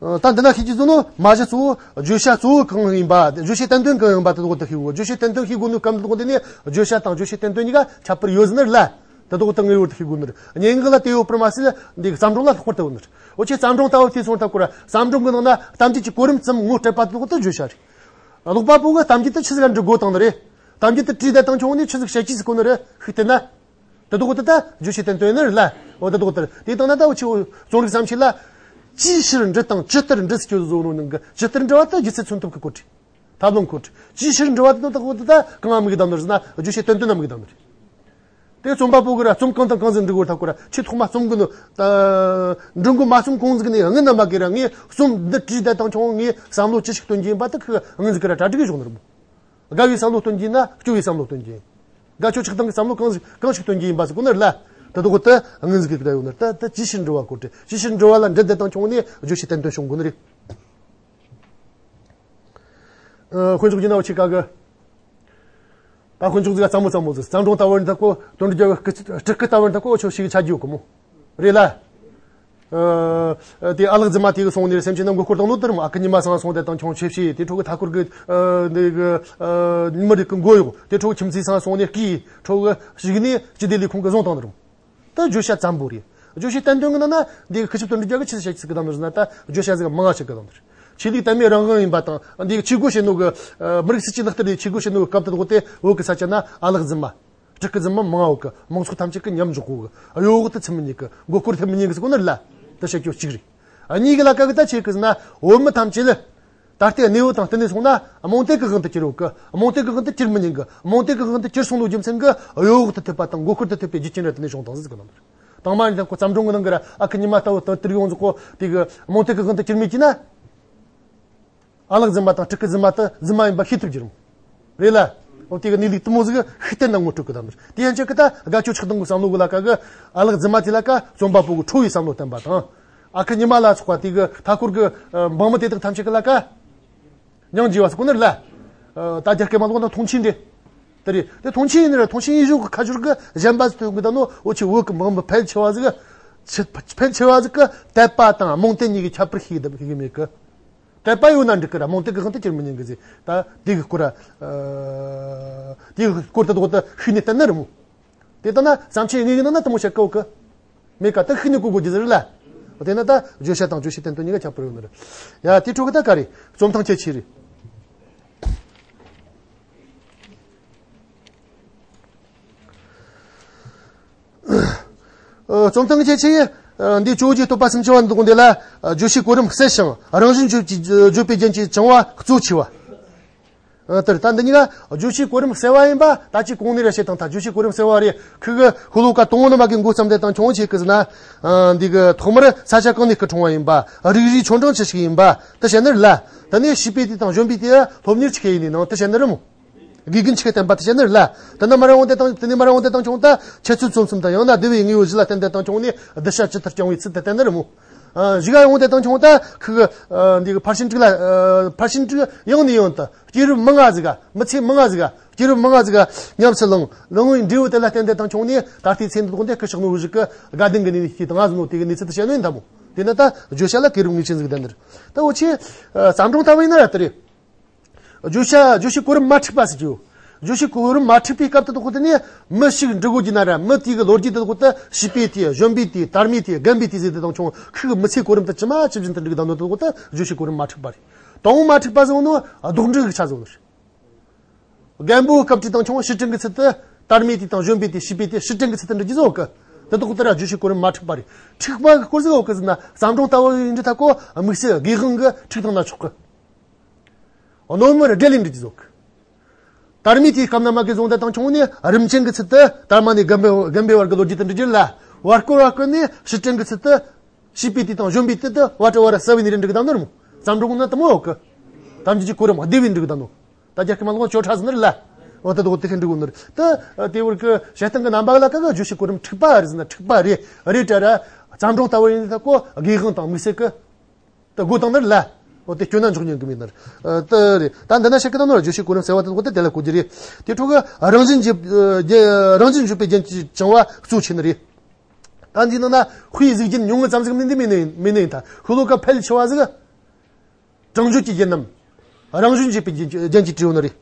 ད་འདི་ན་ཤེས་ཀྱི་བཟོ་ནོ་མ་གཞི་གཙོ་བོ་བརྗོད་བྱ་གཙོ་བོ་གང་ཡིན་པ། བརྗོད་བྱའི་བསྟན་དོན་གང་ཡིན་པ་དེ་དག་ད་ཤེས་དགོས། བརྗོད་བྱའི་བསྟན་དོན་ཤེས་དགོས་ནོ་སྐབས་དེ་དག་དེ་ནས་བརྗོད་བྱ་དང་བརྗོད་བྱའི་བསྟན་དོན་གཉིས་ཀ་ཁྱད་པར་ཡོད་ཟེར་ནི་རེད་ལ། དེ་དག་ད་ངེས་པར་དུ་ཤེས་དགོས་ནི་རེད། སྙན་ངག་ལ་དེ་ཡོད་པར་མ་ཟད་འདི་གི་བརྩམས་སྒྲུང་ལ་ལྷག་པར་དུ་ཡོད་ནི་རེད། འུ་ཆོས་བརྩམས་སྒྲུང་ལྟ་བུ་དེ་སོང་ད་གོ་ར་བརྩམས་སྒྲུང་གི་ནང་ན་གཏམ་རྒྱུད་ཀྱི་གོ་རིམ་ཙམ་ངོ་སྤྲད་པ་དེ་དག་ད་བརྗོད་བྱ་རེད། ཀློག་པ་པོ་གི་གཏམ་རྒྱུད་དེ་ཆི་ཟིག་ག་འབྲི་དགོས་དང་ནི་རེད། གཏམ་རྒྱུད་དེ་བྲིས་ད་དང་ཆུང་ནས་ཆི་ཟིག་བཤད་ཀྱི་ཟིག་གོ་ནི་རེད་ཤུགས་བསྟན་ན། དེ་དག་དེ་ད་བརྗོད་བྱའི་བསྟན་དོན་ནི་རེད་ལ། འོ་དེ་དག་དེ་རེད། དེ་ལྟར་ན་ད་འུ་ཆོས་རྩོམ་རིག་བརྩམས་ཆོས་ལ་ཅིའི་ཕྱིར་འབྲི་དང་ཇི་ལྟར་འབྲི་ཟེར་གྱི་བཟོ་ནོ་ནང་གི་ཇི་ལྟར་འབྲི་བ་དེ་རྒྱུ་མཚན་མཚོན་ཐབས་ཀྱི་སྐོར་རེད། ཐབས་ལམ་སྐོར་རེད། ཅིའི་ཕྱིར་འབྲི་བ་དེ་དག་དེ་ད་གང་ང་དམིགས་བསྡམས་ནི་རེད་ཟེར་ན་བརྗོད་བྱའི་བསྟན་དོན་ན་དམིགས་བསྡམས་ནི་རེད། དེ་རྩོམ་པ་པོ་གི་ར་རྩོམ་གང་དང་གང་ཟིག་འབྲི་དགོས་ཐག་གོ་ར་ཆེས་ཐོག་མ་རྩོམ་གི་ནོ་ད་འབྲི་མགོ་མ་རྩོམ་གོང་ཟིག་ནས་སྔོན་ན་མ་གི་ར་ངས་རྩོམ་འདི་བྲིས་ད་དང་ཆུང་ངས་བསམ་བློ་ཅི་ཞིག་སྟོན་གྱི་ཡིན་པ་དེ་ཁོས་སྔོན་ཟིག་གི་ར་གྲ་སྒྲིག་གི་བྱུང་ནི་རེད་མོ། དགའ་བའི་བསམ་བློ་སྟོན་གྱི་ཡིན་ན་སྐྱོ་བའི་བསམ་བློ་སྟོན་གྱི་ཡིན། དགའ་སྐྱོ་ཆགས་སྡང་གི་བསམ་བློ་གང་ཞིག་གང་ཞིག་སྟོན་གྱི་ཡིན་པ་ཟེར་གོ་ནི་རེད་ལ། དེ་དག་དེ་སྔོན་ཟིག་གི་ད་ཡོད་ནི་རེད། ད་ད་ཅིའི་ཕྱིར་འབྲི་བ་སྐོར་དེ་ཅིའི་ཕྱིར་འབྲི་བ་ལ་འབྲི་བསྡད་དང་ཆུང་ནས་བརྗོད་བྱའི་བསྟན་དོན་བྱུང་དགོས་ནི་རེད། ཨ་དཔེ་འཇོག་རྒྱུ་ན་འུ་ཆོས་ཀ་གི། ད་དཔེ་འཇོག་ཟིག་ག་ཙམ་མོ་ཙམ་མོ་ཟིག་བརྩམས་སྒྲུང་ལྟ་བུ་ཡིན་ད་གོ། དོན་འགྲུབ་རྒྱལ་བའི་སྤྲུལ་སྐུ་ལྟ་བུ་ཡིན་ད་གོ། འུ་ཆོ་ཞིག་ཆ་རྒྱུ་ཡོད་གི་མོ། རེད་ལ། ཨ་དེ་ཨ་ལགས་རྫུན་མ་དེ་གི་སོང་ནས་སེམས་ཅན་རྣམས་མགོ་སྐོར་བཏང་ནོ་དེར་མོ། ཨ་ཁུ་ཉི་མ་ཚང་སོང་དེ་དང་ཆུང་ཆེ་བྱས་དེ་འཕྲོ་གི་མཐའ་འཁོར་གི་ཨ་འདི་གི་ཨ་མི་རིགས་གི་མགོ་གཡོག་དེ་འཕྲོ་གི་ཁྱིམ་མཚེས་ཚང་སོང་ནས་སྐྱིད་འཕྲོ་གི་ཞིག་ནས་སྤྱི་བདེ་ལས་ཁུངས་གི་བཟུང་བཏང་ནི་རུང་། ད་བརྗོད་བྱ་ཙམ་པོ་རེད། བརྗོད་བྱའི་བསྟན་དོན་གི་ནང་ན་འདི་གི་ཁུ་ཆུབ་དོན་གྲུབ་རྒྱལ་གི་ཆི་ཟིག་བཤད་ཀྱི་ཟིག་གི་དང་ནི་ཟེར་ན་ད་བརྗོད་བྱ་ཟིག་མང་ང་ཆེ་གི་དང་ནི་རེད། ཆོས་ལུགས་དད་མོས་རང་དབང་ཡིན་པ་དང་འདི་གི་ཆོས་སྒོ་བྱེད་ནོ་གི་ཨ་མི་རིགས་སྲིད་ཇུས་ལག་བསྟར་ཡེད་ཆོས་སྒོ་བྱེད་ནོ་གི་སྐབས་དེ་དག་དེ་བོད་གི་ས་ཆ་ན་ཨ་ལགས་རྫུན་མ། སྤྲུལ་སྐུ་རྫུན་མ་མང་བོ་གི་མང་ཚོགས་ཐམས་ཅད་ཀྱི་མཉམ་འཇོག་གོ་གི་གཡོ་འོག་ཏུ་ཚུད་མི་ཉན་གི་མགོ་སྐོར་ཐེབས་མི་ཉན་གི་ཟེར་གོ་ནི་རེད་ལ། དེ་བཤད་རྒྱུ་གཅིག་རེད། ཨ་གཉིས་གི་ལ་ཀ་གི་ད་ཆེ་གི་ཟེར་ན་བོད་མི་ཐམས་ཅད་ལ་ད་ལྟའི་གནས་བབ་དང་བསྟུན་ནས་སོང་ན་རྨོངས་དད་གི་དབང་དུ་གྱུར་ཡོད་གི་རྨོངས་དད་གི་དབང་དུ་གྱུར་མི་ཉན་གི་རྨོངས་དད་གི་དབང་དུ་གྱུར་སོང་ནོ་རྒྱུ་མཚན་གི་གཡོ་འོག་ཏུ་ཐེབས་པ་དང་མགོ་སྐོར་དུ་ཐེབས་པའི་རྒྱུ་རྐྱེན་རེད། དེ་ནས་བྱུང་བཏང་ཟིག་གི་ནང་དུ་དང་མ་ཡིན་ཀྱང་ཁོ་བརྩམས་སྒྲུང་གི་ནང་གི་ར་ཨ་ཁུ་ཉི་མ་ལྟ་བུ་ལྟར་དུར་ཡོང་ཟིག་གོ། དེ་གི་རྨོངས་དད་གི་དབང་དུ་གྱུར་མེད་ཀྱི་ན། ཨ་ལགས་རྫུན་མ་དང་སྤྲུལ་སྐུ་རྫུན་མ་དེ་རྫུན་མ་ཡིན་པ་ཤེས་ཐུབ་རྒྱུ་རེད། རེད་ལ། འོ་དེ་གི་གནས་ལུགས་དེ་མོ་ཟིག་ཤུགས་བསྟན་ན་ངོ་སྤྲོད་གི་དང་། དེ་ཡན་ཆད་གི་ད་དགའ་སྐྱོ་ཆགས་སྡང་གི་བསམ་བློ་གི་ལ་ཀ་གི་ཨ་ལགས་རྫུན་མ་དེ་ལ་ཀ་རྩོམ་པ་པོ་གི་ཁྲོ་བའི་བསམ་བློ་བསྟན་པ་དང་། ཨ་ཁུ་ཉི་མ་ལ་སོགས་པ་དེ་གི་མཐའ་འཁོར་གི་ཨ་འབངས་མི་དེ་དག་ཐམས་ཅད་གི་ལ་ཀ་སྙིང་རྗེ་བ་ཟེར་གོ་ནི་རེད་ལ། ད་རྒྱ་སྐད་མ་ལོག་ན་མཐོང་ཆེན་འདྲེ། དེ་རེད། དེ་མཐོང་ཆེན་ཡིན་རེད། མཐོང་ཆེན་ཡིན་གཞུང་གི་ཁ་སྦྱོར་གི་གཞན་པ་ཟིག་ཐོན་གི་ད་ནོ། འོ་ཆེ་བོད་གི་མང་མི་ཕལ་ཆེ་བ་ཟིག་ཕལ་ཆེ་བ་ཟིག་གི་དད་པ་དང་རྨོངས་དད་གཉིས་ཀྱི་ཁྱད་པར་ཤེས་གི་ཤེས་གི་མེད་གི། དད་པ་ཡོད་ན་འགྲིག་གི་ར། རྨོངས་དད་གི་དབང་དུ་གྱུར་མི་ཉན་གི་ཟེར། ད་དེ་གི་སྐོར་ར། དེ་གི་སྐོར་དེ་དོག་ད་ཤེས་ནས་བསྟན་ནི་རེད་མོ། དེ་ལྟ་ན་བསམ་ཆེན་ངེས་ཀྱི་ནང་ན་དེ་མོ་བཤད་གོ་གི། མེད་ཀ་ད་ཤེས་ནས་གོ་དགོས་ཀྱི་ཟེར་ལ། དེ་ན་ད་བརྗོད་བྱ་དང་བརྗོད་བྱེད་བསྟན་དོན་གཉིས་ཀ་ཁྱད་པར་ཡོད་ནི་རེད། ཡ་དེ་འཕྲོ་གི་ད་ག་རེ་རྩོམ་ཐང་ཁྱད་ཆོས་རེད། རྩོམ་ཐང་ཁྱད་ཆོས་ཡི། འདི་ཇོ་བོ་རྗེ་བསྟོད་པ་སུམ་ཅུ་པ་འདི་དགོངས་དེ་ལ། བརྗོད་བྱའི་གོ་རིམ་གསལ་ཞིང་རང་བཞིན་བརྗོད་ཀྱི་བརྗོད་པའི་རྒྱན་གྱི་བྱུང་བ་གཙོ་ཆེ་བ། ཨ་དེར་ད་འདི་གཉིས་ཀ་བརྗོད་བྱའི་གོ་རིམ་གསལ་བ་ཡིན་པ་ད་ཅི་གོང་ནས་ར་བཤད་དང་། ད་བརྗོད་བྱའི་གོ་རིམ་གསལ་བ་རེད། ཁི་གི་ཤོ་ལོ་ཀ་དང་པོ་ནས་མ་གི་འགོ་བརྩམས་དེ་དང་ཆུང་ཆེ་གི་ཟེར་ན། ཨ་འདི་གི་ཐོག་མར་ས་ཆ་གང་ནས་སྐུ་འཁྲུངས་པ་ཡིན་པ། རིགས་རུས་ཆོ་འབྲིང་ཅི་ཞིག་ཡིན་པ་དེ་བཤད་ནི་རེད་ལ། དེ་ནས་བྱིས་པའི་དུས་དང་གཞོན་པའི་དུས་སློབ་གཉེར་ཅི་ཞིག་ཡིན་ནི་ནང་དེ་བཤད་ནི་རེད་མོ། དགེ་རྒན་ཆི་གིས་བསྟན་པ་དེ་བཤད་ནི་རེད་ལ། དེ་ནས་མར་འོང་དེ་དང་དེ་ནས་མར་འོང་དེ་དང་ཆུང་ད་འཆད་རྩོད་རྩོམ་གསུམ་དང་ཡང་ན་བསྡུ་བའི་དངོས་པོ་བཞི་ལ་བརྟེན་དེ་དང་ཆུང་ནས་གདུལ་བྱ་ཇི་ལྟར་བསྐྱང་བའི་ཚུལ་དེ་བསྟན་ནི་རེད་མོ། ཨ་བཞི་ག་ཡོང་དེ་དང་ཆུང་ད་ཁི་གི་ཨ་འདི་གི་ཕར་ཕྱིན་དྲུག་ལ། ཨ་ཕར་ཕྱིན་དྲུག་ཡང་ནས་ཡང་དུ་སྐྱེས་རབས་མང་ང་ཟིག་ག་མི་ཚེ་མང་ང་ཟིག་ག་སྐྱེས་རབས་མང་ང་ཟིག་ག་ཉམས་སུ་བླངས་བླངས་པའི་འབྲས་བུ་དེ་ལ་བརྟེན་དེ་དང་ཆུང་ནས་ད་ལྟའི་ཚེ་འདི་དགོངས་དེ་སྐུ་ཕྱག་ནོར་བུ་ཞིག་གི་དགའ་ལྡན་གྱི་གནས་ནས་སྐྱེས་དང་ང་ཟིག་ནོ། དེ་གི་གནས་ཚུལ་དུ་བཤད་ནོ་ཡིན་ད་མོ། དེ་ནི་ད་བརྗོད་བྱ་ལ་གུས་རབས་ངེས་ཅན་ཟིག་ལྡན་ནི་རེད། ད་འོ་ཆེ་བརྩམས་སྒྲུང་ལྟ་བུ་ཡིན་ན་ར་དེ་རེད། བརྗོད་བྱ་བརྗོད་བྱའི་གོ་རིམ་མ་འཁྲུགས་པ་ཟེར་གྱི་ཡོད། བརྗོད་བྱའི་གོ་རིམ་མ་འཁྲུགས་པའི་སྐབས་དེ་དག་དེ་ནས་མི་ཞིག་འབྲི་དགོས་ཀྱི་ན་ར། མི་དེ་གི་ལོ་རྒྱུས་དེ་དག་དེ་བྱིས་པའི་དུས་གཞོན་པའི་དུས་དར་མའི་དུས་རྒན་པའི་དུས་ཟེར་དེ་དང་ཆུང་ཁུག་མི་ཚེའི་གོ་རིམ་དེ་ཇི་མ་ཇི་བཞིན་དུ་འབྲི་གི་བསྡད་ནོ་དེ་དག་དེ་བརྗོད་བྱའི་གོ་རིམ་མ་འཁྲུགས་པ་རེད། དང་པོ་མ་འཁྲུགས་པ་ཟེར་ནོ་ལྡོག་འབྲི་གི་ཆ་བཟོ་ནི་རེད། རྒན་པོའི་སྐབས་དེ་དང་ཆུང་ཕྱིར་དྲན་གི་ཚུལ་དུ་དར་མའི་དུས་དང་གཞོན་པའི་དུས་བྱིས་པའི་དུས་ཕྱིར་དྲན་གི་ཚུལ་དུ་འབྲི་རྒྱུ་བཟོ་གི། དེ་དག་དེ་ར་བརྗོད་བྱའི་གོ་རིམ་མ་འཁྲུགས་པ་རེད། འཁྲུགས་པ་གི་སྐོར་ཟིག་ཡོད་གི་ཟེར་ན་བརྩམས་སྒྲུང་ལྟ་བུ་ཡིན་འདྲི་ཐ་གོ་དམིགས་བསལ་སྒེའུ་ཁུང་གི་འཁྲུགས་བཏང་ན་ཆོག་གི། རྣོ་མར་སྦྲེལ་ལས་འབྲི་རྒྱུ་བཟོ་གི། དར་མའི་དུས་སྐབས་ན་མ་གི་བཟུང་དེ་དང་ཆུང་ནས་རིམ་ཅན་གྱི་ཚུལ་དུ་དར་མ་ནས་རྒན་པའི་རྒན་པའི་བར་གྱི་ལོ་རྒྱུས་དེ་འབྲི་རྒྱུ་ལ། བར་སྐོར་བ་སྐོར་ནས་ཕྱིར་དྲན་གྱི་ཚུལ་དུ་བྱིས་པའི་དུས་དང་གཞོན་པའི་དུས་དུ་བར་དུ་བར་གསལ་བའི་ནས་འབྲི་གི་བསྡད་ནོ་རེད་མོ། བརྩམས་སྒྲུང་ན་དེ་མོ་ཡོད་གི། དམ་བཅའ་གི་གོ་རིམ་བསྡུས་པའི་འབྲི་གི་བསྡད་ནོ། ད་རྒྱ་སྐད་མ་ལོག་ན་ཇོ་ཁྲ་ཟེར་ནི་རེད་ལ། འོ་དེ་དག་དེ་ཁས་འབྲི་གོ་ནི་རེད། དེ་དེ་བར་གྱི་བཤད་སྟངས་གི་རྣམ་པ་ལ་ཀ་གི་བརྗོད་བྱའི་གོ་རིམ་འཁྲུགས་པ་རེད་ཟེར་ན་འཁྲུགས་པ་རེད། རེད་དྲ་ར། བརྩམས་སྒྲུང་ལྟ་བུ་ཡིན་ད་གོ་སྒེའུ་ཁུང་དང་དམིགས་བསལ་གི། ད་སྒོ་བཏང་ནི་རེད་ལ། འོ་དེ་སྐྱོ་ན་འཇོག་ཉན་གི་མེད་ནི་རེད། ཨ་དེ་རེད། ད་འདི་ན་བཤད་གི་ད་ནོ་ར་བརྗོད་བྱའི་གོ་རིམ་གསལ་བ་དེ་དག་དེ་དེ་ལ་གོ་རྒྱུ་རེད། དེ་འཕྲོ་གི་རང་བཞིན་གྱི་རྒྱན་རང་བཞིན་བརྗོད་པའི་རྒྱན་གྱི་བྱུང་བ་གཙོ་ཆེ་ནི་རེད། ད་འདི་ནང་ན་དཔེ་གཟུགས་རྒྱན་ཉུང་ངུ་ཙམ་ཟིག་མིན་འདི་མིན་ནི་མིན་ནི་ཡིན་ད། ཤོ་ལོ་ཀ་ཕལ་ཆེ་བ་ཟིག་གྲངས་བརྗོད་ཀྱི་རྒྱན་ནམ། རང་བཞིན་བརྗོད་པའི་རྒྱན་གྱི་རྒྱན་གྱིས་བྲིས་ཡོད་ནི་རེད།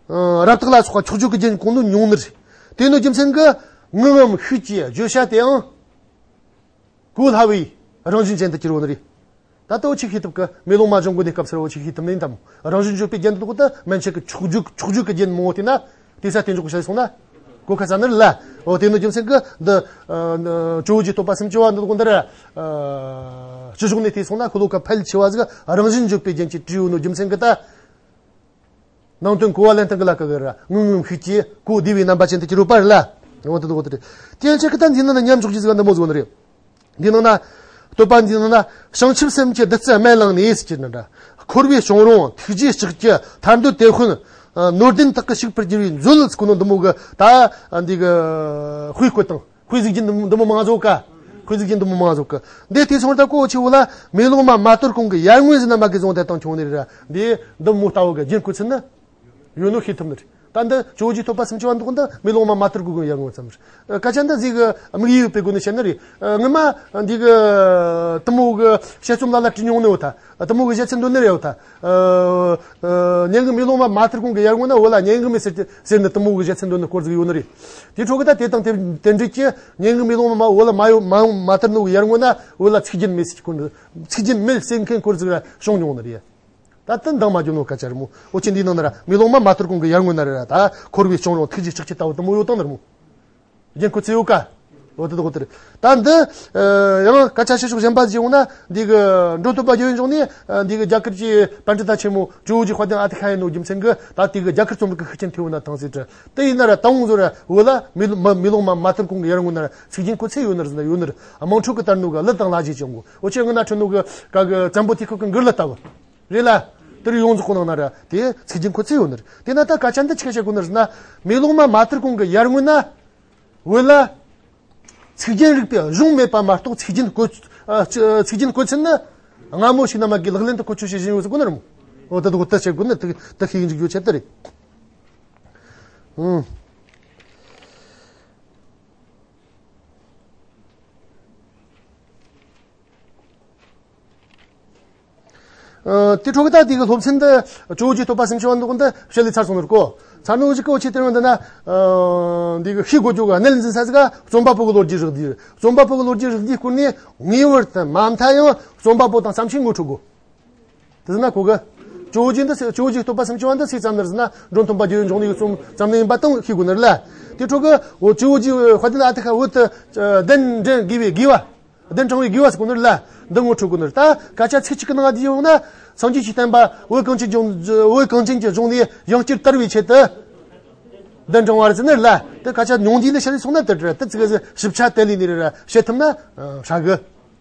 ཨ་རབ་རྟོག་ལ་སོགས་པ་འཁྱོག་བརྗོད་ཀྱི་རྒྱན་གོང་དུ་ཉུང་ནི་རེད། དེ་ནི་རྒྱུ་མཚན་གྱིས་ངུ་ངམ་ཤུགས་ཀྱི་བརྗོད་བྱ་དེའང་གོ་སླ་བའི་རང་བཞིན་ཅན་དུ་གྱུར་ཡོད་ནི་རེད། ད་ལྟ་འུ་ཆོས་ཤེས་ཐུབ་ཀི། མེ་ལོང་མ་སྦྱོང་གོ་ནས་སྐབས་སུ་འུ་ཆོས་ཤེས་ཐུབ་ནི་ཡིན་དམ། རང་བཞིན་བརྗོད་པའི་རྒྱན་དེ་དག་ཏུ་མན་ཆད་ཀྱི་འཁྱོག་བརྗོད་འཁྱོག་བརྗོད་ཀྱི་རྒྱན་མང་བོ་དེ་ན། དེ་ས་དེ་འཇོག་བྱས་སོང་ན། གོ་ཁ་ས་ནི་རེད་ལ། འོ་དེ་ནི་རྒྱུ་མཚན་གྱིས་འདི། ཨ་ནི་ཇོ་བོ་རྗེ་བསྟོད་པ་སུམ་ཅུ་པ་འདི་དག་འདི་ར། ཨ་སྤྱི་གཞུང་ནས་བལྟས་སོང་ན་ཤོ་ལོ་ཀ་ཕལ་ཆེ་བ་ཟིག་རང་བཞིན་བརྗོད་པའི་རྒྱན་གྱིས་བྲིས་ཡོད་ནོ་རྒྱུ་མཚན་གྱིས་ད། ནང་དོན་གོ་བ་ལེན་སྟངས་ཀྱི་ལ་ཀ་གི་ར་ངུ་ངུ་ཤུགས་ཀྱིས་གོ་བདེ་བའི་རྣམ་པ་ཅན་དུ་གྱུར་ཡོད་པ་རེད་ལ། འོ་དེ་དག་དེ་རེད། དེ་ཡང་ཆེ་ཁི་ད་འདི་ནང་ན་མཉམ་འཇོག་རྒྱུ་ཟིག་འདི་མོ་ཟིག་ནི་རེད། འདི་ནང་ན། བསྟོད་པ་འདི་ནང་ན། བྱང་ཆུབ་སེམས་ཀྱི་བདུད་རྩི་སྨན་བླངས་ནས་ཟེར་གྱི་ནི་འདྲ། འཁོར་བའི་གཅོང་རོང་ཐུགས་རྗེའི་ལྕགས་ཀྱུ་ཐར་འདོད་དེ་དཔོན། ནོར་ལྡན་དག་གི་བཤིག་པར་འགྱུར་བའི་མཛོད་ཟེར་གོ་ནོ་འདི་མོ་གི་ད། འདི་གི་དཔེ་བཀོད་དང་དཔེ་གཟུགས་རྒྱན་འདི་མོ་མང་ཟོ་ཀ། དཔེ་གཟུགས་རྒྱན་འདི་མོ་མང་ཟོ་ཀ། འདི་དེ་སོང་ད་གོ་ཆེ་བོ་ལ་མེ་ལོང་མ་མ་དོར་གོང་གི་ཡར་ངོའི་ཟིན་ན་མ་གི་བཟུང་དེ་དང་ཆུང་ནི་རེད་ར། འདི་འདི་མོ་ལྟ་བུ་གི་རྒྱན་བཀོད་ཚུལ་ནི། ཡོད་ནོ་ཤེས་ཐུབ་ནི་རེད། ད་འདི་ཇོ་བོ་རྗེ་བསྟོད་པ་སུམ་ཅུ་པ་འདི་འདི་མེ་ལོང་མ་མ་དོར་གོང་གི་ཡར་ངོ་ཙམ་རེད། སྐད་ཆ་འདི་ཟིག་གི་དམིགས་ཡུལ་སྤེལ་དགོས་ནི་བཤད་ནི་རེད། ངི་མ་འདི་གི་དུ་མོ་གི་བཤད་རྩོམ་ལ་ལ་བྲིས་མྱོང་ནི་ཡོད་ད། དུ་མོ་གི་བཤད་ཚུལ་འདོན་ནི་རེད་ཡོད་ད། སྙན་ངག་མེ་ལོང་མ་མ་དོར་གོང་གི་ཡར་ངོ་ན་བོད་ལ་སྙན་ངག་མེད་ཟེར་ཟེར་ནི་དུ་མོ་གི་བཤད་ཚུལ་འདོན་ནི་སྐོར་ཟིག་ཡོད་ནི་རེད། དེ་འཕྲོ་གི་ད་དེ་དང་དེ་དེ་འདྲ་གི་སྙན་ངག་མེ་ལོང་མ་བོད་ལ་མ་ཡོད་མ་མ་དོར་ནོ་གི་ཡར་ངོ་ན་བོད་ལ་ཚིག་རྒྱན་མེད་ཟེར་གོ་ནི། ཚིག་རྒྱན་མེད་ཟེར་མཁན་སྐོར་ཟིག་ར་བྱུང་མྱོང་ནི་རེད། ད་དེ་འདང་མ་རྒྱུ་ནོ་སྐད་ཆ་རེད་མོ། འོ་ཆེ་འདི་ནང་ན་ར་མེ་ལོང་མ་མ་དོར་གོང་གི་ཡར་ངོ་ན་ར་ར་ད་འཁོར་བའི་གཅོང་རོང་ཐུགས་རྗེའི་ལྕགས་ཀྱུ་ལྟ་བུ་དུ་མོ་ཡོད་དང་ནི་རེད་མོ། རྒྱན་ཁོ་ཚེ་ཡོད་ཀ། འོ་དེ་དག་དེ་རེད། ད་འདི་ཡང་སྐད་ཆ་ཆེ་ཤོས་གཞན་པ་ཞིག་ཡོང་ན་འདི་གི་འགྲོ་ཐུབ་པ་རྒྱལ་བའི་འབྱུང་གནས་འདི་གི་རྒྱ་གར་གྱི་པཎྜི་ཏ་ཆེན་མོ་ཇོ་བོ་རྗེ་དཔལ་ལྡན་ཨ་ཏི་ཤ་ཡིན་ནོ་རྒྱུ་མཚན་གི་ད་དེ་གི་རྒྱ་གར་རྩོམ་རིག་གི་ཤུགས་རྐྱེན་ཐེབས་ཡོད་ན་ཐང་ཟེར་དྲ། དེ་ཡིན་ན་ར་དང་བོ་ཟོ་ར་བོད་ལ་མེ་ལོང་མ་མེ་ལོང་མ་མ་དོར་གོང་གི་ཡར་ངོ་ན་ར་ཚིག་རྒྱན་ཁོ་ཚེ་ཡོད་ནི་རེད་ཟེར་ན་ཡོད་ནི་རེད། དམངས་ཁྲོད་གི་དར་ནོ་གི་གླུ་དང་ལ་གཞས་ཀྱང་གོ་འོ་ཆེ་ང་ན་ཁྲོད་ནོ་གི་ག་གི་བཙན་པོ་དུས་སྐབས་གི་མགུར་གླུ་ལྟ་བུ། རེད་ལ། དེར་ཡོངས་རྫོགས་ཁོ་ནང་ན་ར་དེ་ཚིག་རྒྱན་ཁོ་ཚེ་ཡོད་ནི་རེད། དེ་ན་ད་སྐད་ཆ་འདི་ཆི་ག་བཤད་དགོས་ནི་རེད་ན། མེ་ལོང་མ་མ་དོར་གོང་གི་ཡར་ངོ་ན། བོད་ལ། ཚིག་རྒྱན་རིག་པའི་གཞུང་མེད་པ་མ་གཏོགས་ཚིག་རྒྱན་བཀོལ། ཚིག་རྒྱན་བཀོལ་ཚུལ་ནི། སྔ་མོ་ཞིག་ན་མ་གི་ལག་ལེན་དུ་བཀོལ་སྤྱོད་བྱེད་བཞིན་ཡོད་ཟེར་གོ་ནི་རེད་མོ། འོ་ད་དུ་ད་བྱེད་དགོས་ན་ད་ད་ཤེས་འཇུག་རྒྱུ་ཆེད་དུ་རེད། ཨང་། ཨ། དེ་འཕྲོ་གི་ད་དེ་གི་སློབ་ཚན་འདི་ཇོ་བོ་རྗེ་བསྟོད་པ་སུམ་ཅུ་པ་འདི་འདི་བཤད་ལས་ཚར་སོང་ནི་རེད་གོ། ཚར་ནོ་ཞིག་གི་འོ་ཆེ་དེ་རིང་འདི་ན། ཨ། འདི་གི་ཤེས་དགོས་རྒྱུ་གི་གནད་འཛིན་ས་ཟིག་ག་རྩོམ་པ་པོ་གི་ལོ་རྒྱུས་རིགས་འདི་རེད། རྩོམ་པ་པོ་གི་ལོ་རྒྱུས་རིགས་འདིའི་སྐོར་ནས་ངེས་པར་དུ་མ་མཐའ་ཡང་རྩོམ་པ་པོ་དང་བརྩམས་ཆོས་ངོ་འཕྲོད་དགོས། དེ་ཟེར་ན་གོ་གི། ཇོ་བོ་རྗེ་འདི་ཇོ་བོ་རྗེ་བསྟོད་པ་སུམ་ཅུ་པ་འདི་སུས་བརྩམས་ནི་རེད་ཟེར་ན། འགྲོ་མཐུན་པ་རྗེ་བོའི་འབྱུང་གནས་ཀྱི་རྩོམ་བརྩམས་ནི་ཡིན་པ་དང་ཤེས་དགོས་ནི་རེད་ལ། དེ་འཕྲོ་གི་འོ་ཇོ་བོ་རྗེ་བོད་དོན་ཨ་ཏི་ཤ་བོད་དུ་གདན་འདྲེན་དགོས་པའི་དགོས་པ། གདན་དྲངས་པའི་དགོས་པ་ཟེར་གོ་ནི་རེད་ལ། འདི་ངོ་འཕྲོད་དགོས་ནི་རེད། ད་སྐད་ཆ་ཚིག་གཅིག་གི་ནང་བསྡུས་ཡོང་ན། སངས་རྒྱས་ཀྱི་བསྟན་པ་བོད་གངས་ཅན་ལྗོངས་བོད་གངས་ཅན་གྱི་ལྗོངས་ནས་ཡང་བསྐྱར་དར་བའི་ཆེད་དུ་གདན་དྲངས་པ་རེད་ཟེར་ནི་རེད་ལ། དེ་སྐད་ཆ་ཉུང་འདུས་ནས་བཤད་ལས་སོང་ན་དེ་རེད། དེ་ཙི་གེ་ཞིབ་ཆ་དེ་ལས་ནི་རེད། བཤད་ཐུབ་ན་ཧྲ་གི།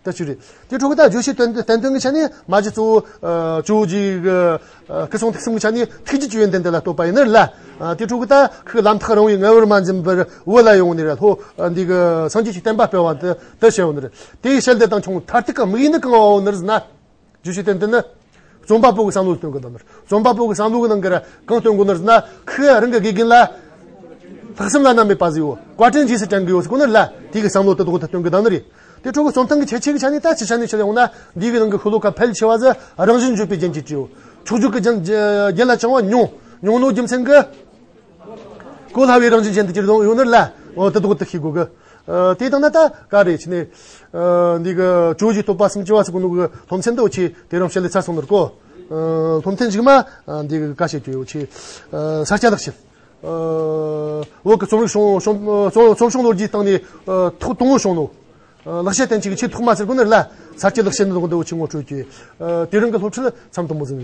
དེ་ཅི་རེད། དེ་འཕྲོ་གི་ད་བརྗོད་བྱའི་བསྟན་བསྟན་དོན་གྱི་ཆ་ནས་མ་གཞི་གཙོ་བོ་ཨ་ཇོ་བོ་རྗེ་གི་ཨ་སྐུ་གསུང་ཐུགས་གསུམ་གྱི་ཆ་ནས་ཐུགས་རྗེ་ཆེ་བའི་དོན་དེ་ལ་བསྟོད་པ་ཡིན་ནི་རེད་ལ། ཨ་དེ་འཕྲོ་གི་ད་ཁོས་ལམ་ཐག་རིང་བའི་ངལ་བར་མ་འཛེམས་པར་བོད་ལ་ཡོང་ནི་རེད། ལྷོ་ཨ་འདི་གི་སངས་རྒྱས་ཀྱི་བསྟན་པ་སྤེལ་བ་དེ་དེ་བྱས་ཡོང་ནི་རེད། དེའི་ཞལ་འདེབས་དང་མཚུངས་མཐར་ཐུག་གི་དམིགས་ཡུལ་ནི་གང་བ་ཡོད་ནི་རེད་ཟེར་ན། བརྗོད་བྱའི་བསྟན་དོན་ནི་རྩོམ་པ་པོ་གི་བསམ་བློ་སྟོན་གི་འདུག་ནི་རེད། རྩོམ་པ་པོ་གི་བསམ་བློ་གི་ནང་གི་ར་གང་སྟོན་གོ་ནི་རེད་ཟེར་ན། ཁོས་རང་གི་དགེ་རྒན་ལ་ལྷག་བསམ་བླ་ན་མེད་པ་ཟིག་ཡོད། བཀའ་དྲིན་རྗེས་སུ་དྲན་གི་ཡོད་ཟེར་གོ་ནི་རེད་ལ། དེ་གི་བསམ་བློ་དེ་དག་ད་སྟོན་གི་འདུག་ནི་རེད། དེ་འཕྲོ་གི་རྩོམ་སྟངས་ཀྱི་ཁྱད་ཆོས་ཀྱི་ཆ་ནས་ད་སྤྱི་ཆ་ནས་ཆ་ལ་ཡོང་ན། འདི་གི་ནང་གི་ཤོ་ལོ་ཀ་ཕལ་ཆེ་བ་ཟིག་རང་བཞིན་བརྗོད་པའི་རྒྱན་གྱིས་བྲིས་ཡོད། འཁྱོག་བརྗོད་ཀྱི་རྒྱན་རྒྱན་ལ་བྱུང་བ་ཉུང་། ཉུང་ནོ་རྒྱུ་མཚན་གི་གོ་སླ་བའི་རང་བཞིན་ཅན་དུ་གྱུར་ཡོད་ནི་རེད་ལ། འོ་དེ་དག་དེ་ཤེས་དགོས་གི། ཨ་དེ་དང་ན་ད་ག་རེ་ཆི་ནས། ཨ་འདི་གི་ཇོ་བོ་རྗེ་བསྟོད་པ་སུམ་ཅུ་པ་ཟེར་གོ་ནོ་གི་སློབ་ཚན་འདི་འོ་ཆེ་དེ་རིང་བཤད་ལས་ཚར་སོང་ནི་རེད་གོ། ཨ་སློབ་ཚན་གཞུག་མ་ཨ་འདི་གི་ག་བཤད་རྒྱུ་ཡོད་ཆེ། ཨ་ས་སྐྱ་ལེགས་བཤད། ཨ་བོད་ཀྱི་རྩོམ་རིག་བྱུང་བྱུང་རྩོམ་རྩོམ་བྱུང་ལོ་རྒྱུས་སྟེང་ནས་ཨ་ཐོག་དང་པོ་བྱུང་ནོ། ཨ་ལེགས་བཤད་བསྟན་བཅོས་ཀྱི་ཆེས་ཐོག་མ་ཟེར་གོ་ནི་རེད་ལ། ས་སྐྱ་ལེགས་བཤད་ནི་དགོན་དུ་འོ་ཆེ་ངོ་སྤྲོད་ཀྱི། ཨ་དེ་རིང་གི་སློབ་ཁྲིད་མཚམས་དང་པོ་ཟིན།